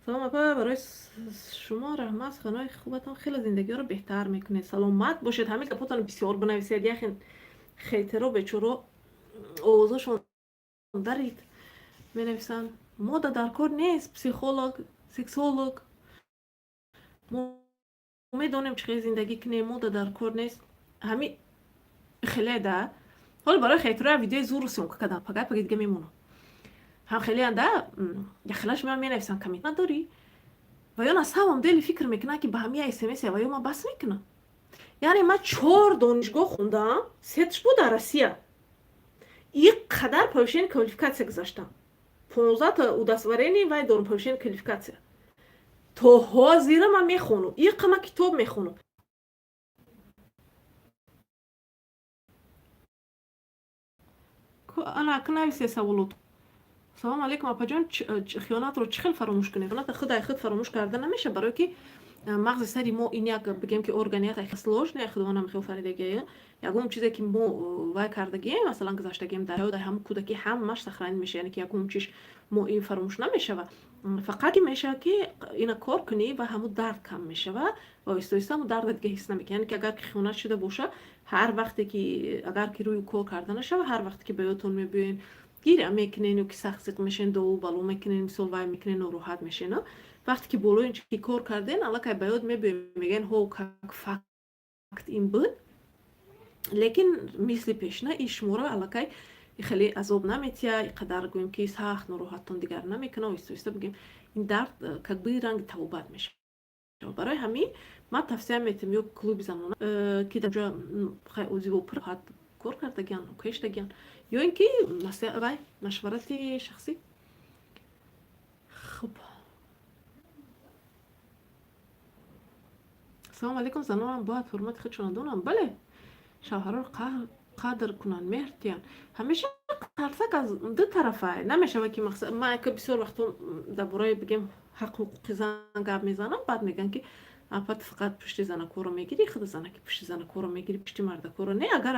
салом, апа, барои шумо раҳмат, суханҳои хубатон хеле зиндагиҳоро беҳтар мекунед. Саломат бошед. Ҳамин гапотонро бисёр бинависед. Яхе хейтеро, бечоро, овозашон дарид, менависанд: «Мода дар кор нест психолог, сексолог, мо медонем чӣ хел зиндагӣ кунем, мода дар кор нест». Ҳами хеле да ҳоло барои хейтероя видеои зуру съёмка кардам, пагай паги дига мемонам. Ҳам хелеан да яхелаш меан, менависанд: «Коммент надорӣ». Ва ё на самом деле фикр мекунанд, ки ба ҳамия смс ва ё ман бас мекунам. Яъне ман чор донишгоҳ хондам, сетш буд дар Россия, и қадар повышение квалификация гузаштам, 15та удостоверение вай дорам, повышение квалификация. То ҳозира ман мехонам, иқа ман китоб мехонам. Ана нависе саволот. Салому алейкум, апаҷон, хиёнатро чӣ хел фаромӯш кунем? Хиёната худай худ фаромӯш карда намеша, барое ки мағзи сари мо ин як, бигем ки, орган як сложный, худовандам хел фаридагия. Ягон чизе ки мо вай кардагием, масалан, гузаштагием дар ҳаёт, ҳамун кӯдаки ҳамаш сохранить меша, яъне ки ягон чиш мо ин фаромӯш намешава. Фақат ки мешава, ки ина кор кунӣ ва ҳамун дард кам мешава ва оҳиста оҳиста ҳамун дарда дига ҳис намекунӣ. Яъне ки агар ки хиёнат шуда боша, ҳар вақте ки агар ки рӯи кор карда нашава, ҳар вақте ки ба ёдтон мебиёен, гиря мекунен ё ки сахт зиқ мешен, дуо бало мекунен, мисол, вай мекунен, нороҳат мешен. Вақте ки болои ин чи кор карден, аллакай ба ёд мебиёен, мегӯен: «Ҳо, как факт ин буд», лекин мисли пешина ин шуморо аллакай хеле азоб наметиҳад, и қадар, гӯем ки, сахт нороҳаттон дигар намекунад. Оҳиста оҳиста, бигӯем, ин дард как бы ранги табобат мешавад. Барои ҳамин ман тавсия метиҳам: ё клуби занона, ки дар ҷо отзыво пурҳат кор кардагиан, кештагиан, ё ин ки вай машварати шахсӣ. Хуб, салому алейкум. Занонам бояд ҳурмати худшонро донанд, бале, шавҳарро қадр кунанд, меҳр диҳанд ҳамеша. Қарсак аз ду тарафа намешавад, ки мақсад. Ман ки бисёр вақтҳо дар бораи, бигем, ҳаққу ҳуқуқи зан гап мезанам, баъд мегӯянд, ки апа, ту фақат пушти занакорро мегирӣ, худи занаки пушти занакорро мегирӣ, пушти мардакорро не. Агар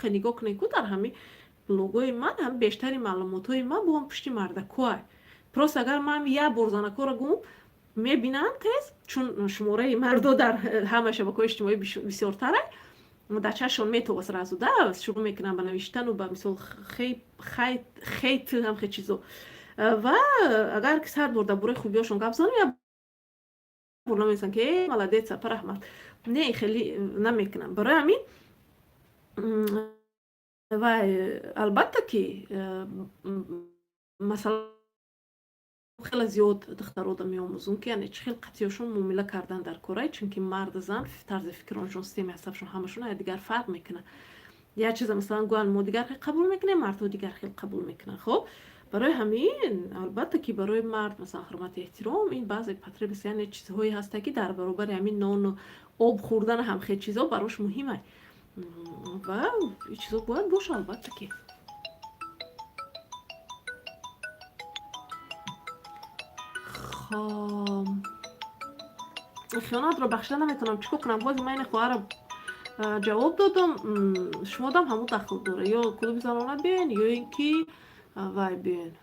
хеле нигоҳ кунед, ку дар ҳами блогҳои ман ҳам бештари маълумотҳои ман бо пушти мардакоа. Просто агар ман як бор занакорро гум, мебинанд тез, чун шумораи мардо дар ҳама шабакаҳои иҷтимоӣ бисёртара, дар чашмшон метова, сразу да шурӯъ мекунанд ба навиштану ба мисол хейт, ҳам хел чизо. Ва агар ки 100 бор дар бораи хубиҳошон гап занам, як бор наменависанд, ки э, молодец, апа, раҳмат. Не, хеле намекунам. Барои ҳамин вай, албатта ки, масалан, хеле зиёд духтарода меомӯзум, ки яъне чӣ хел қатъиёшон муомила кардан дар корай, чунки марду зан тарзи фикроншон, системаи асабшон, ҳамашон якдигар фарқ мекунад. Як чиза, масалан, гӯянд, мо дигар хел қабул мекунем, мардҳо дигар хел қабул мекунанд. Хоб, барои ҳамин, албатта ки, барои мард, масалан, ҳурмати эҳтиром ин баъзе потребность, яъне чизҳое ҳаста, ки дар баробари ҳамин нону об хӯрдан ҳам хел чизҳо барош муҳима ва ин чизҳо бояд боша, албатта ки. Хоб, хиёнатро бахшида наметавонам, чӣ кор кунам? Бози ман ини хоҳарро ҷавоб додам, шумодам ҳамун дахл дора: ё клуби занона биёен, ё ин ки вай биёен.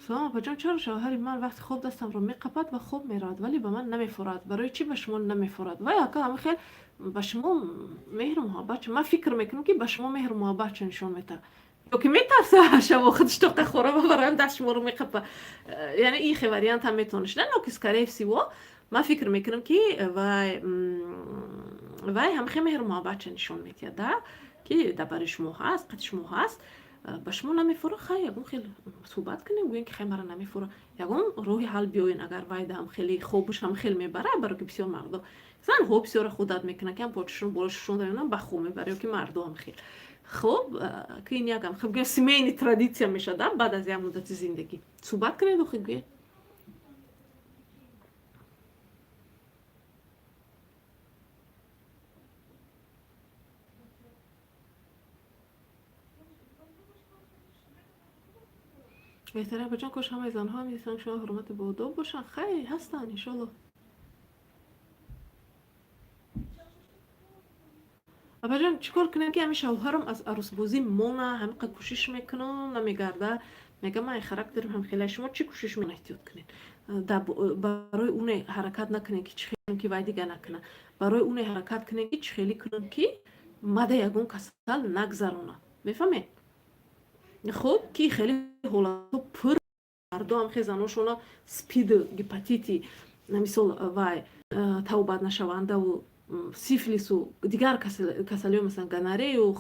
Салом, апаҷон, чаро шавҳари ман вақти хоб дастамро меқапад ва хоб меравад, вале ба ман намефорад? Барои чӣ ба шумо намефорад? Вай ака ҳама хел ба шумо меҳру муҳаббат, ман фикр мекунам, ки ба шумо меҳру муҳаббатчо нишон метаҳад ё ки метарса шаво худаш тоқа хора ва бароям даст шуморо меқапа. Яъне ин хе вариант ҳам метавона шуда, но ки скорее всего ман фикр мекунам, ки вай ҳамхе меҳру муҳаббатчо нишон медиҳад, да, ки дар барои шумо ҳаст, қати шумо ҳаст, ба шумо намефора. Хай, ягон хел суҳбат кунем, гӯем, ки хай, мара намефора, ягон роҳи ҳал биёен. Агар вай даам хеле хобуш ҳам хел мебара, баро ки бисёр мардо, занҳо бисёра худат мекунанд, ки ҳам почашон боло шушон даёнам, ба хоб мебара, ё ки мардо ҳам хел хоб, ки ин якам хеб гӯем семейный традиция мешавад. Баъд аз як муддати зиндагӣ суҳбат кунед, охи гӯед. Беҳтарин, апаҷон, кош ҳамаи занҳо ҳам мисли шумо ҳурмати боодоб бошанд. Хай, ҳастанд, иншолло. Апаҷон, чӣ кор кунем, ки ҳамин шавҳарам аз арӯсбозӣ мона? Ҳамиқа кӯшиш мекунам, намегарда. Мегам, ман характерам ҳам хеле. Шумо чӣ кӯшиш мекунед? Эҳтиёт кунед, барои уне ҳаракат накунед, ки чӣ хеле ки вай дига накунад. Барои уне ҳаракат кунед, ки чӣ хеле кунам, ки мада ягон касал нагзаронад. Мефаҳмед? Хуб, ки хеле ҳолатҳо пур мардо ҳам хе заношона спиду, гепатити, мисол, вай тавбатнашавандаву сифилису дигар касалиҳо, масалан гонорею,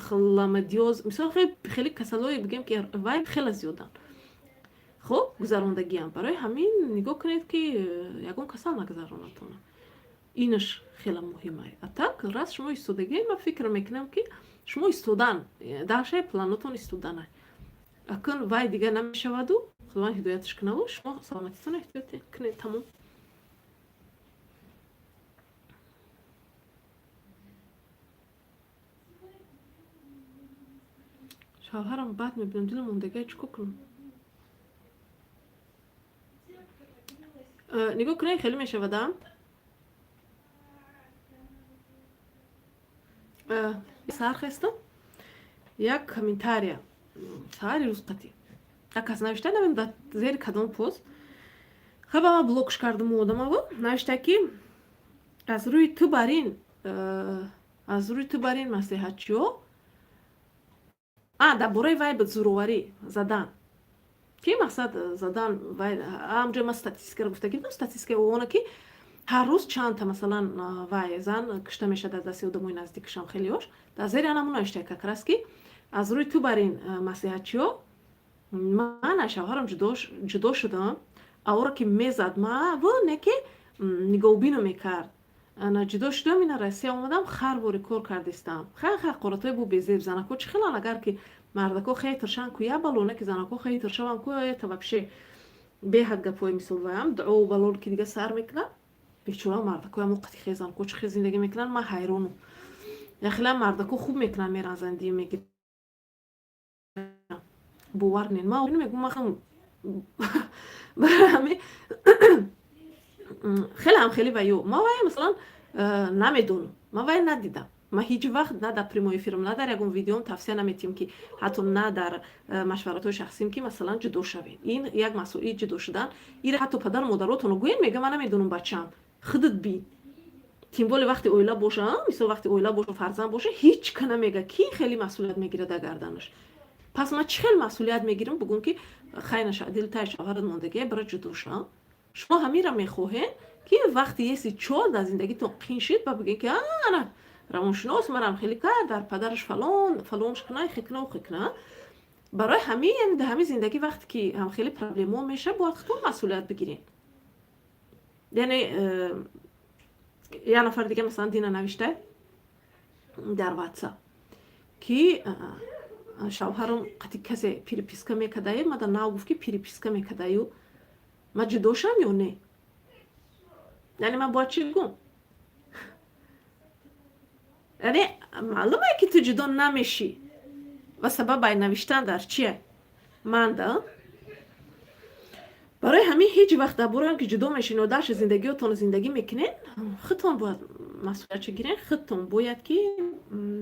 хламидиоз, мисол, хеле касалҳое бигем, ки вай хеле зиёданд. Хуб, гузарондагиам. Барои ҳамин нигоҳ кунед, ки ягон касал нагузаронатона. Инаш хеле муҳим. А так раз шумо истодагӣ, ман фикр мекунам, ки шумо истодан даршаи планотон истоданай. Акун вай дигар намешаваду, Худованд ҳидояташ кунаву, шумо саломатитон эҳтиёт кунед, тамом. Шавҳарам бад мебинам, дилам мондагиа, чӣ кор кунам? Нигоҳ кунед, хеле мешавада. Саҳар хестам, як комментария саҳари рӯз қатӣ як кас навишта, намедонам дар зери кадом пост. Хаба, ман блокш кардам одамаво. Навишта, ки аз рӯи ту бар ин маслиҳатчиҳо, а дар бораи вай буд, зӯроварӣ задан, ки мақсад задан вай. Ҳамҷо ман статистикаро гуфта гирдам, статистикаи она, ки ҳар рӯз чандта, масалан, вай зан кушта мешавад аз дасти одамои наздикашам. Хелеош дар зери анамон навишта, как раз ки аз рӯи ту бар ин маслиҳатчиҳо ман аз шавҳарам ҷудо шудам, авора ки мезад ма во не, ки нигоҳубино мекард. Ана ҷудо шудам, ина Россия омадам, хар бори кор кардистам. Хай, ҳақоратҳои бу безеб. Занако чӣ хелан? Агар ки мардако хейтер шан ку, я бало, не ки занако хейтер шавам ку, это вообще беҳад гапҳои мисол ваям дуо балол ки дига сар мекунад. Бечора мардако амо қати хе занако чӣ хел зиндагӣ мекунанд, ман ҳайронам. Яхела мардако хуб мекунанд, меран зиндагӣ мегиранд, бовар кунед, ман мегӯм, ман барои ҳамин хеле ҳам хеле ваё. Ман вай, масалан, намедонам, ман вай надидам. Ман ҳеҷ вақт на дар прямой эфирам, на дар ягон видеом тавсия наметиҳам, ки ҳатто на дар машваратҳои шахсиам, ки масалан ҷудо шавед. Ин як масъулияти ҷудо шудан, ира ҳатто падару модаротонро гӯед, мега, ман намедонам, бачаам, худат бин. Тем более вақте оила боша, мисол, вақте оила боша, фарзанд боша, ҳеҷ ка намега, ки хеле масъулият мегирад дар гарданаш. Пас ман чӣ хел масъулият мегирам, бугӯм, ки хай, наша, дили таи шавҳарат мондагия, бара ҷудо шав? Шумо ҳаминро мехоҳед, ки вақте еси чор дар зиндагитон қин шид, ба бигӯед, ки ана равоншинос марам хеле кард, дар падараш фалон фалонш куна, хекна, хекна. Барои ҳамин дар ҳамин зиндагӣ вақте ки ҳам хеле проблемао мешавад, бояд худтон масъулият бигиред. Яъне як нафар дига, масалан, дина навишта дар Ватсап, ки шавҳарам қати касе переписка мекардаю, мада нав гуфт, ки переписка мекардаю, ман ҷудо шавам ё не? Яъне ман бояд чӣ гӯм? Яъне маълуме, ки ту ҷудо намешӣ ва сабаб ай навиштан дар чие манда? Барои ҳамин ҳеҷ вақт дар бораи он ки ҷудо мешин ё дарши зиндагиётонро зиндагӣ мекунед, худтон бояд масъулиятшо гирен, худтон бояд ки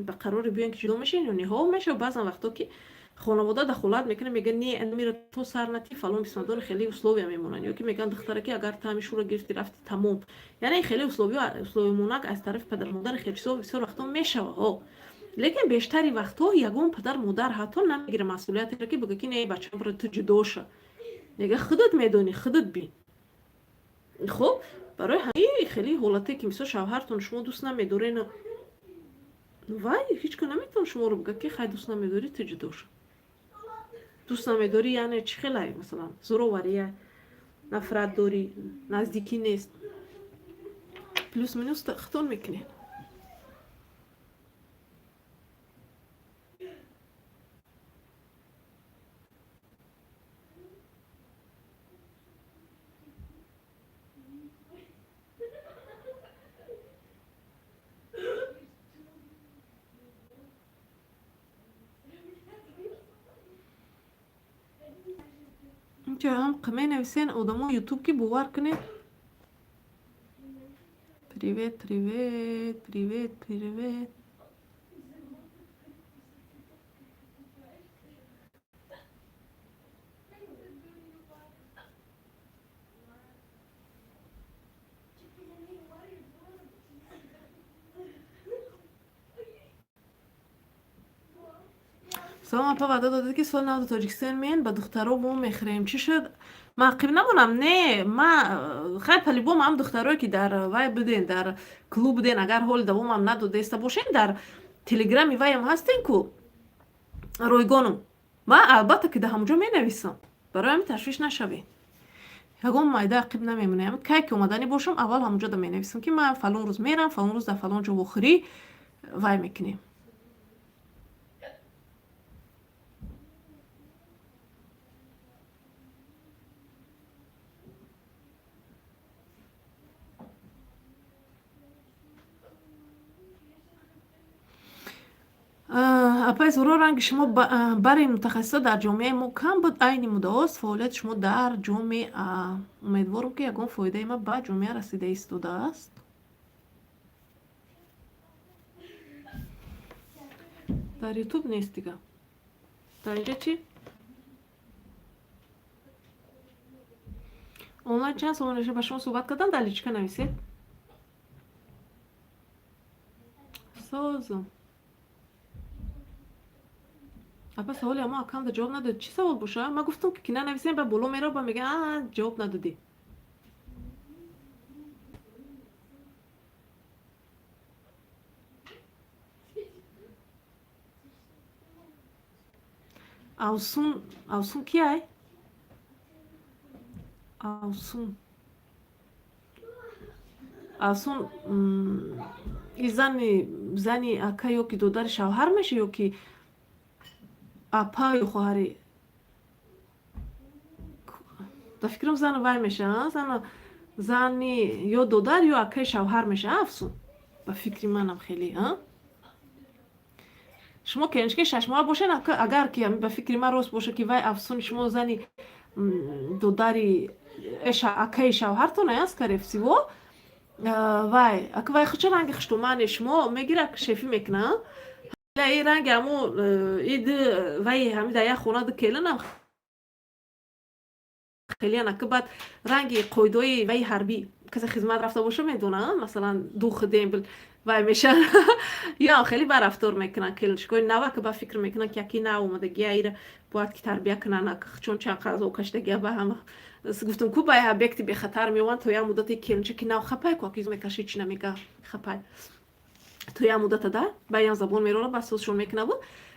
ба қароре биёен, ки ҷудо мешин ё ниҳо мешава. Баъзан вақто ки Хонавода дахолат мекунад, мегӯяд, не, амира то сар натӣ, фалон бисмадори, хеле условия мемонанд, ё ки мегӯянд духтара ки агар ту ҳами шӯра гирифти, рафти, тамом. Яъне хеле условиямонак аз тарафи падар модар, хеле чизо бисёр вақтҳо мешава. Ҳо, лекин бештари вақтҳо ягон падар модар ҳатто намегира масъулиятеро, ки бигӯ, ки не, бачам, бира, ту ҷудо ша. Мега, худат медонӣ, худат бин. Хуб, барои ҳамин хеле ҳолате ки, мисол, шавҳартон шумо дӯст намедорен, вай ҳеҷ ка наметавон шуморо бигӯяд, ки хай, дӯст намедорӣ, ту ҷудо ша. Дӯст намедорӣ яъне чӣ хелай? Масалан, зӯровария, нафрат дорӣ, наздикӣ нест, плюс минус худтон мекунед. Инҷа ҳам менависен одамо Ютуб, ки бовар кунед. Привет, привет, привет, привет. Салом, апа, ваъда додед, ки соли нав Тоҷикистон меен, ба духтаро мо мехӯрем. Чӣ шуд? Ман ақиб намонам, не, ма хай, по-любому ҳам духтарое ки дар вай буден, дар клуб буден, агар ҳоли давомам надодаиста бошен, дар телеграми вайам ҳастен ку, ройгонум. Ман албатта ки дар ҳамонҷо менависам, барои ҳамин ташвиш нашавед. Ягон майда ақиб намемонаям. Кай ки омаданӣ бошам, аввал ҳамонҷода менависам, ки ман фалон рӯз мерам, фалон рӯз дар фалон ҷо вохӯрӣ вай мекунем. Апаи Зуро, ранги шумо бари мутахассиса дар ҷомеаи мо кам буд. Айни муддаост фаъолияти шумо дар ҷомеа. Умедворам, ки ягон фоидаи ма ба ҷомеа расида истодааст. Дар Ютуб нест дига, дар инҷа чӣ? Онлайн чанд сомон ба шумо суҳбат кардан? Дар личка нависед. Созам, апа, саволи амо акамда ҷавоб надодӣ. Чӣ савол боша? Ман гуфтам, ки нанависем, ба боло мерав, ба мега, ҷавоб надодӣ. Авсун, Авсун кияй? Авсун, Авсун и зани ака ё ки додари шавҳар меша, ё ки апа ё хоҳари? Ба фикрам, зана вай меша, зана, зани ё додар, ё акаи шавҳар меша Афсун, ба фикри манам хеле. Шумо келинчаки шашмоҳа бошед, агар ки ба фикри ман рост боша, ки вай Афсуни шумо зани додари акаи шавҳартон аст, скорее всего, вай ака вай хуча ранги хуштумани шумо мегира, шефӣ мекуна. И ранги ҳамо ид вай ҳами дар як хона ду келинам хеле ака, баъд ранги қоидаҳои ваи ҳарбӣ, касе хизмат рафта боша, медонам, масалан, дух дембел вай меша, ё хеле баррафтор мекунанд келинчикои нава, ки ба фикр мекунанд, ки яки нав омадагия, ира бояд ки тарбия кунанд, чун чанд қазо кашидагия. Ба ҳама гуфтам ку, ба объекти бехатар меоманд, то як муддате келинчаки нав хапай ку, акизу мекаши, чи намега, хапай то як муддата, да ба ям забон мерора, ба созшон мекунаву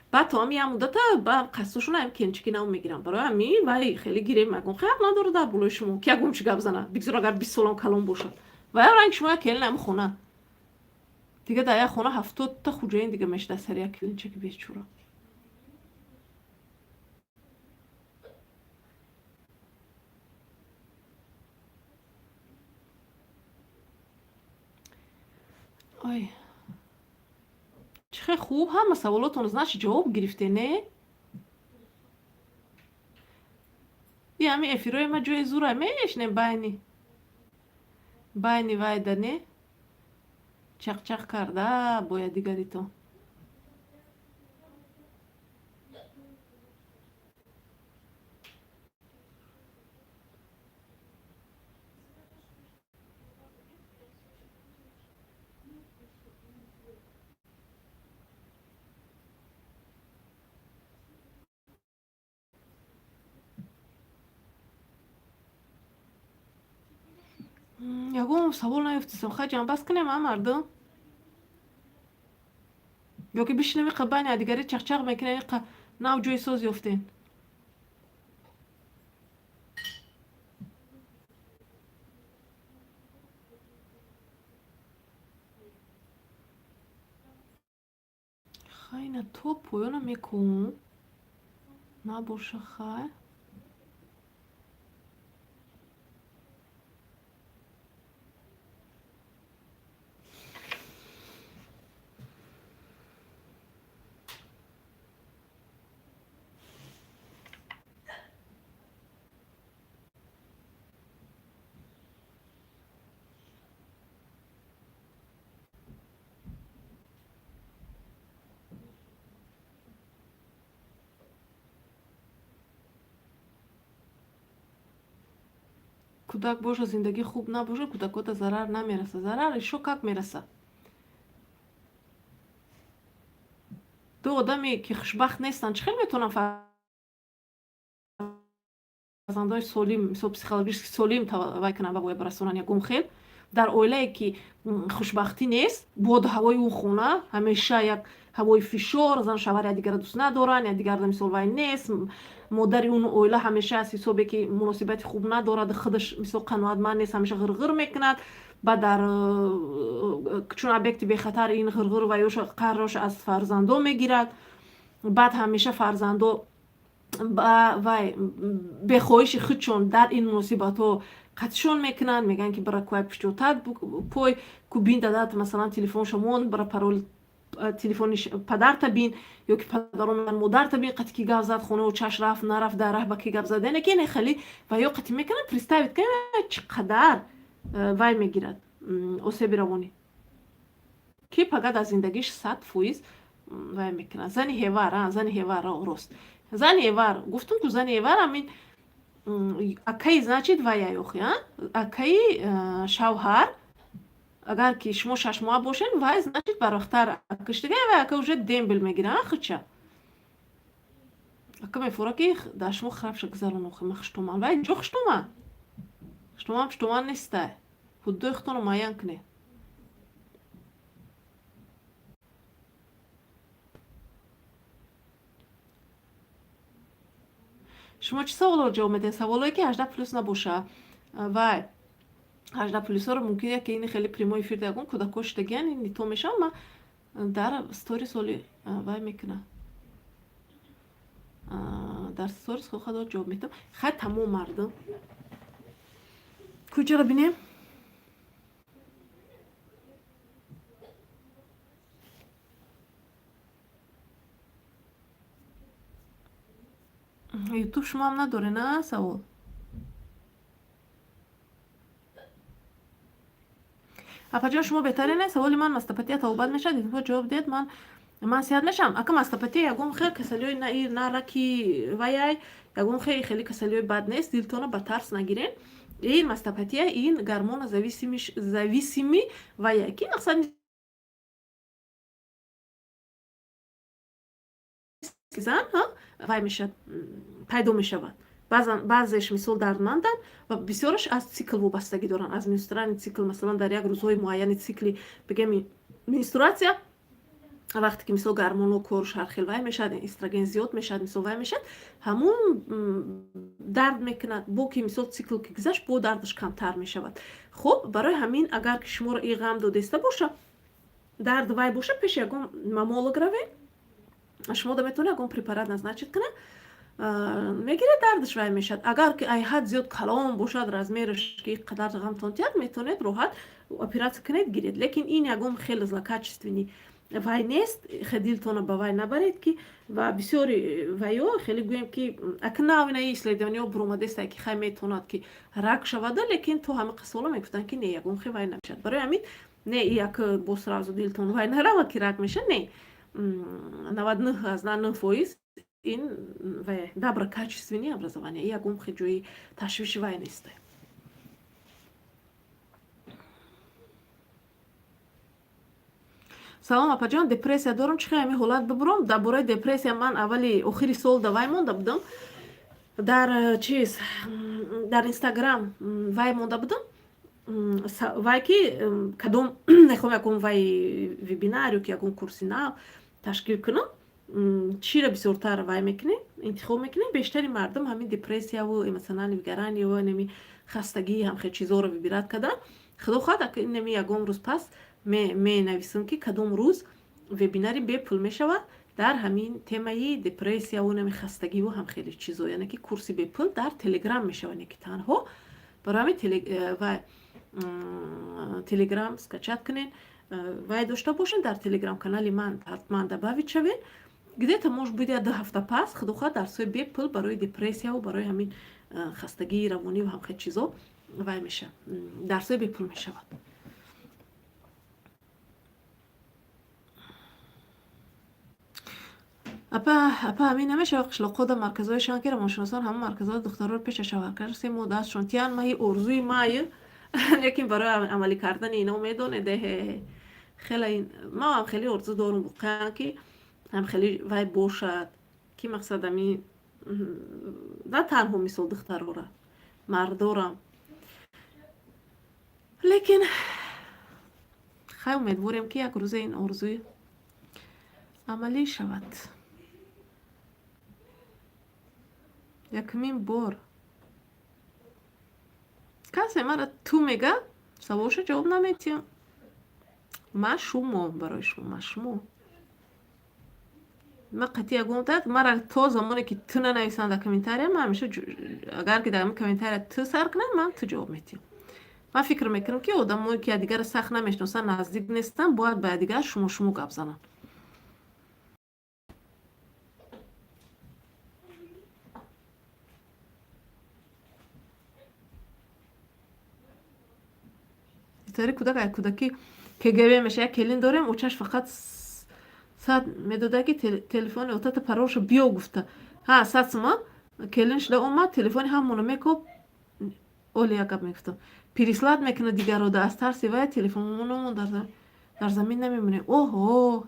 баъд то ҳами як муддата ба қасдошон ҳам келинчаки нав мегирам. Барои ҳами вай хеле гирем, ягон ҳақ надорад дар болои шумо, ки ягон чи гап зана, бигзор агар 20 солам калон бошад. Вай ранги шумо як келин ҳами хона дига, дар як хона 70-та хуҷаин дига мешуда сари як келинчаки бечура. Ой, чӣ хел хуб, ҳама саволотонро, значит, ҷавоб гирифте, не? И ҳами эфирҳои ма ҷои зура мешнем, байни вайда, не, чақчақ карда бояд дигаритон. Ягон савол наёфтисам. Хай, ҷамъбаст кунем, а, мардум? Ё ки бишинем, иқа байни ядигарӣ чақчақ мекунем, иқа нав ҷои соз ёфтем? Хай, ина то поёна мекунам, набоша. Хай, кӯдак боша, зиндагӣ хуб набоша, кӯдакота зарар намераса? Зарар ишо как мераса? Ду одаме ки хушбахт нестанд, чӣ хел метавонанд фарзандои солим, мисол, психологически солим вай кунанд, ба воя барасонанд? Ягон хел дар оилае ки хушбахтӣ нест, боду ҳавои он хона ҳамеша як ҳавои фишор, зан шавҳар якдигарро дӯст надоранд, якдигарро, мисол, вай нест. Модари он оила ҳамеша аз ҳисобе ки муносибати хуб надорад, худаш, мисол, қаноатманд нест, ҳамеша ғирғир мекунад. Баъд дар чун объекти бехатар ин ғирғир ва ёша қаррош аз фарзандо мегирад. Баъд ҳамеша фарзандо вай бехоҳиши худшон дар ин муносибатҳо қатишон мекунанд. Мегӯянд ки бара кӯай пиштотат пой ку бин, дадат, масалан, телефонша монд, бара пароли телефони падарта бин, ё ки падаро мегӯянд, модарта бин, қати ки гап зад, хонао чаш рафт, нарафт, дар раҳ ба ки гап зад. Яъне ки ине хеле ва ё қати мекунанд. Представить кунед, чӣ қадар вай мегирад, осеби равонӣ, ки пага дар зиндагиш 100% вай мекунад. Зани ҳевар, зани ҳевар, рост, зани ҳевар гуфтум ку. Зани ҳевар амин акаи, значит, ваяй охи, акаи шавҳар. Агар ки шумо 6 моҳа бошед, вай, значит, барвақттар акиштига, вай ака уже дембель мегира хича. Ака мефора ки дар шумо храпша гузарон. Охи, ма хуштоман, вай ҷо хуштоман, хуштоман пуштоман нестай. Ҳудудои худтонро муайян кунед. Шумо чӣ саволҳоро ҷавоб медиҳед? Саволое ки 18+ набоша. Вай 18+ҳоро мумкин яке ини хеле прямой эфир ягон кӯдакҳо шидагиян, ин то мешавам, ма дар сторис оли вай мекунам, дар сторис хохадо ҷавоб медиҳам. Хай, тамом, мардум, куҷоро бинем? Ютуб шумоам надоре на савол? Апаҷон, шумо беҳтаре. Саволи ман: мастопатия табобат мешавад? Илтимос, ҷавоб диҳед. Ман сиҳат мешавам? Ака, мастопатия ягон хел касалиҳои на на раки ваяй, ягон хел хеле касалиҳои бад нест. Дилтона ба тарс нагирен. Ин мастопатия, ин гормонозависимый ваяй, ки мақсад зан вай мешавад, пайдо мешавад. Баъзеш, мисол, дардманданд ва бисёраш аз цикл вобастагӣ доранд, аз менструальный цикл. Масалан, дар як рӯзҳои муайяни цикли, бигем, менструатсия, вақте ки, мисол, гормонҳо корш ҳархел вай мешавад, эстроген зиёд мешавад, мисол, вай мешавад, ҳамун дард мекунад. Бо ки, мисол, цикл ки гузашт, бо дардаш камтар мешавад. Хуб, барои ҳамин, агар ки шуморо ин ғам додеста боша, дард вай боша, пеши ягон маммолог равед. Шумо да метавонед ягон препарат назначить кунад, мегиред, дардаш вай мешавад. Агар ки ай ҳад зиёд калон бошад размераш, ки қадар ғамтон тиҳад, метавонед роҳат оператсия кунед, гиред. Лекин ин ягон хеле злокачественный вай нест. Хе, дилтона ба вай набаред ки ва бисёри вайё хеле гӯем ки ака нав ина исследованиё буромадеста, ки хай метавонад ки рак шавада, лекин то ҳама қисола мегуфтанд, ки не, ягон хе вай намешавад. Барои ҳамин не, як бо сразу дилтон вай наравад, ки рак мешавад. Не, 99,9% ин вай доброкачественный образование, ягон хе ҷои ташвиши вай нест. Салом, апаҷон, депрессия дорам, чӣ хел ҳамин ҳолат бибурам? Дар бораи депрессия ман аввали охири сол да вай монда будам, дар чиз, дар Инстаграм вай монда будам. Вай ки кадом мехоҳам, ягон вай вебинар ё ки ягон курси нав ташкил кунам, чиро бисёртар вай мекунем, интихоб мекунем. Бештари мардум ҳамин депрессияву эмоциональное выгорание ва неми хастагӣ, ҳамхел чизоро выбирать кардан. Худо хоҳад, неми ягон рӯз пас менависам, ки кадом рӯз вебинари бепул мешавад дар ҳамин темаи депрессияву нами хастагиву ҳамхели чизо, яъне ки курси бепул дар Телеграм мешавад, не ки танҳо. Барои ҳамин вай Телеграм скачать кунед, вай дошта бошед, дар Телеграм канали ман ҳатман добавить шавед. Где-то, может быть, як 2 ҳафта пас, худо хоҳад, дарсҳои бепул барои депрессияву барои ҳамин хастагии равонӣ ва ҳамхел чизо вай мешавад, дарсҳои бепул мешавад. Апа, апа, ҳамин намешавад, қишлоқҳо дар марказҳои шаванд, ки равоншиносон ҳамон марказҳои духтарро пеша шавҳар карда 3 моҳ дастшон тиян. Маи орзуи май, лекин барои амалӣ кардани ино медонед, хеле ман ҳам хеле орзу дорум воқеан, ки ҳам хеле вай бошад, ки мақсад ами на танҳо мисол духтарора, мардорам. Лекин хай, умедворем, ки як рӯзе ин орзуи амалӣ шавад. Якумин бор касе мара ту мега, саволша ҷавоб наметиҳам. Ма шумо, барои шумо, ма шумо, ма қатъи ягон мара то замоне ки ту нанависанд дар комментария, ман ҳамеша, агар ки дар ҳамин комментария ту сар кунанд, ман ту ҷавоб метиҳам. Ман фикр мекунам, ки одамое ки якдигарро сахт намешиносанд, наздик нестанд, бояд ба якдигар шумо шумо гап зананд. Тари кӯдак ай кӯдакӣ КГБ меша. Як келин дорем, очаш фақат сад медода, ки телефони отата паролша биё гуфта. Ҳа, 100 сума келин шуда омад, телефони ҳамоно мекоб. Оли як гап мегуфтам, переслать мекунад дигарода. Аз тарси вай телефономон дар замин намемонем. Оҳо,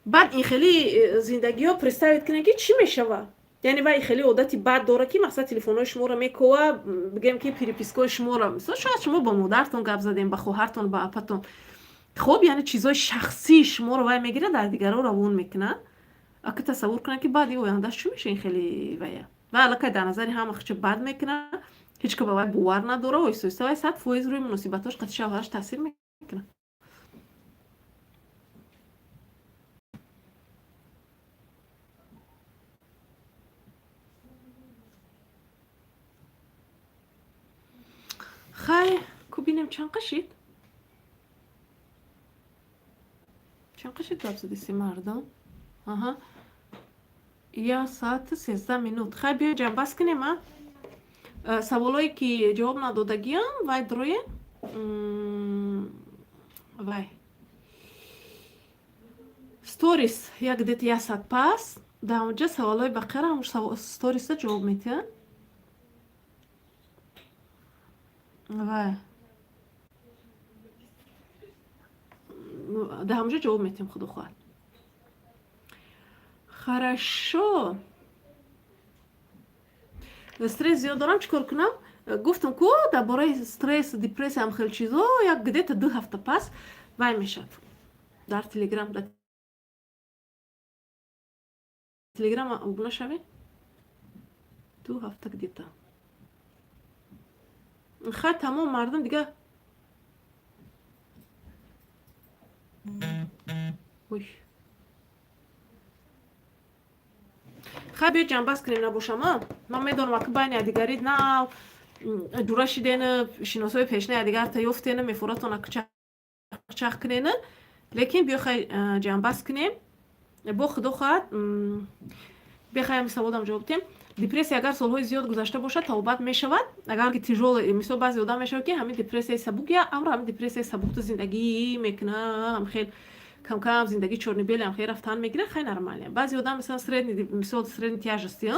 баъд ин хели зиндагиҳо представить кунед, ки чӣ мешавад. Яъне вай хеле одати бад дорад, ки мақсад телефонҳои шуморо мекова, бигем, ки перепискаҳои шуморо. Мисол, шояд шумо ба модаратон гап задем, ба хоҳартон, ба апатон. Хоб, яъне чизҳои шахсии шуморо вай мегирад, дар дигарро равон мекунад. Ака, тасаввур кунад, ки баъди ояндаш чӣ меша. Ин хеле вая вай аллакай дар назари ҳама хича бад мекунад, ҳеҷ ка ба вай бовар надора. Оҳиста оҳиста вай 100% рӯи муносибатҳош қати шавҳараш таъсир мекунад. Хай, ку бинем, чанд қашид, чанд қашид гап задиси мардум. Аҳа, 1 саату 13 минут. Хай, биё ҷамъбаст кунем. А саволое ки ҷавоб надодагиам, вай дроем, вай сторис як где-то як саат пас, дар онҷа саволҳои бақияро ҳамн сториса ҷавоб медиҳам. Вай дар ҳамонҷо ҷавоб медиҳем, худо хоҳад. Хорошо. Стресс зиёд дорам, чӣ кор кунам? Гуфтам ку, дар бораи стресс, депрессия, ҳам хел чизо як где-то 2 ҳафта пас вай мешавад дар Телеграм. Дар Телеграм обуна шавед, 2 ҳафта где-то. Хай, тамом, мардум, дига. Ой, хай, биё ҷамъбаст кунем. Набошам, ман медонам, ака, байни якдигари нав ҷура шидена, шиносои пешна якдигарта ёфтена, мефоратон чах кунена, лекин биё, хай, ҷамъбаст кунем. Бо худо хоҳад, бехай саволам ҷавоб диҳем. Депрессия агар солҳои зиёд гузашта бошад, табобат мешавад? Агар ки тяжёлый, мисол, баъзе одам мешавад, ки ҳамин депрессияи сабук я амро ҳамин депрессияи сабукто зиндагӣ мекуна, ҳам хел камкам зиндагӣ чёрно-белый ҳам хел рафтан мегирад, хай, нормально. Баъзе одам, мисал, средний, мисол, средний тяжести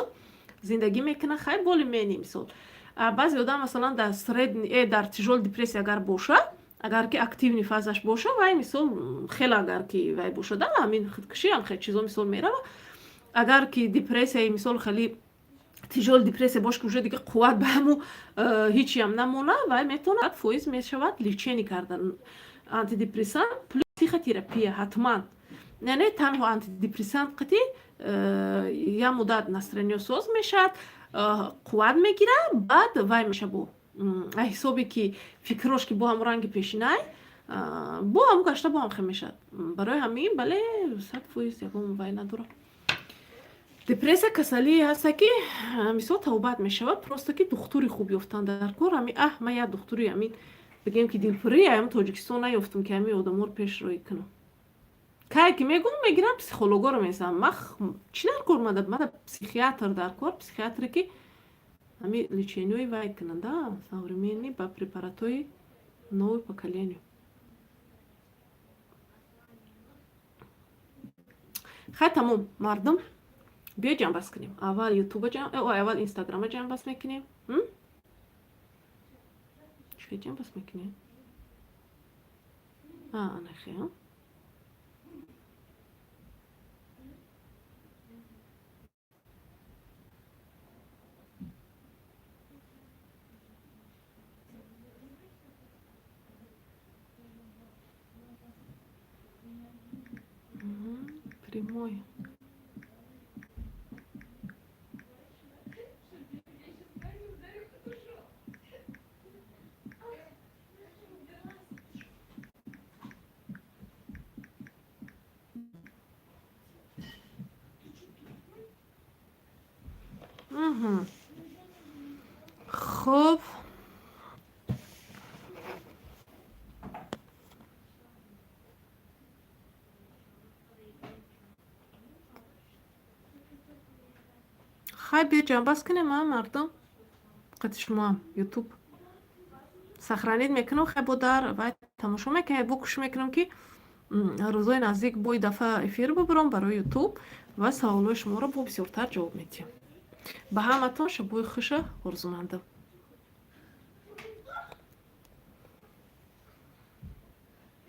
зиндагӣ мекуна, хай, более-менее. Мисол, баъзе одам, масалан, дар средний дар тяжёлый депрессия агар бошад, агар ки активный фазаш боша, вай, мисол, хеле агар ки вай бошада, ҳамин худкушӣ, ҳам хел чизо, мисол, мерава. Агар ки депрессияи, мисол, хеле Тяжёлый депрессия бош, ки уже дига қувват ба ҳаму ҳичиам намона, вай метавонад фоиз мешавад лечение кардан, антидепрессант плюс психотерапия ҳатман. Яъне танҳо антидепрессант қати як муддат настроение соз мешавад, қувват мегирад, баъд вай меша, бо ҳисобе ки фикрош ки бо ҳамун ранги пешинай, бо ҳамун гашта, бо ҳам хел мешавад. Барои ҳамин, бале, 100% ягон вай надорад. Депрессия касалие ҳаста, ки мисол табобат мешавад, просто ки духтури хуб ёфтан дар кор. Ҳами ман як духтури ҳамин, бигем ки дилпурӣ, ҳам Тоҷикистон наёфтам, ки ҳамин одаморо пеш роҳӣ кунам. Кае ки мегӯм, мегирам, психологоро мезанам. Ма чӣ дар кор? Мада психиатр дар кор, психиатре ки ҳами лечение ҳои вай кунанда, современный, ба препаратҳои новое поколение. Хай, тамом, мардум, биё ҷамъбаст кунем. Аввал Ютуба, аввал Инстаграма ҷамъбаст мекунем. Чӣ ҷамъбаст мекунем? Анахе. Прямой. Хуб, хай, биё ҷамъбаст кунем. А мардум, қати шумоам Ютуб сохранить мекунам. Хай, бо дар вай тамошо мекунем. Бо кӯшиш мекунам, ки рӯзои наздик бо дафъа эфир бубурам барои Ютуб ва саволҳои шуморо бо бисёртар ҷавоб медиҳам. Ба ҳаматон шабои хуша орзумандам.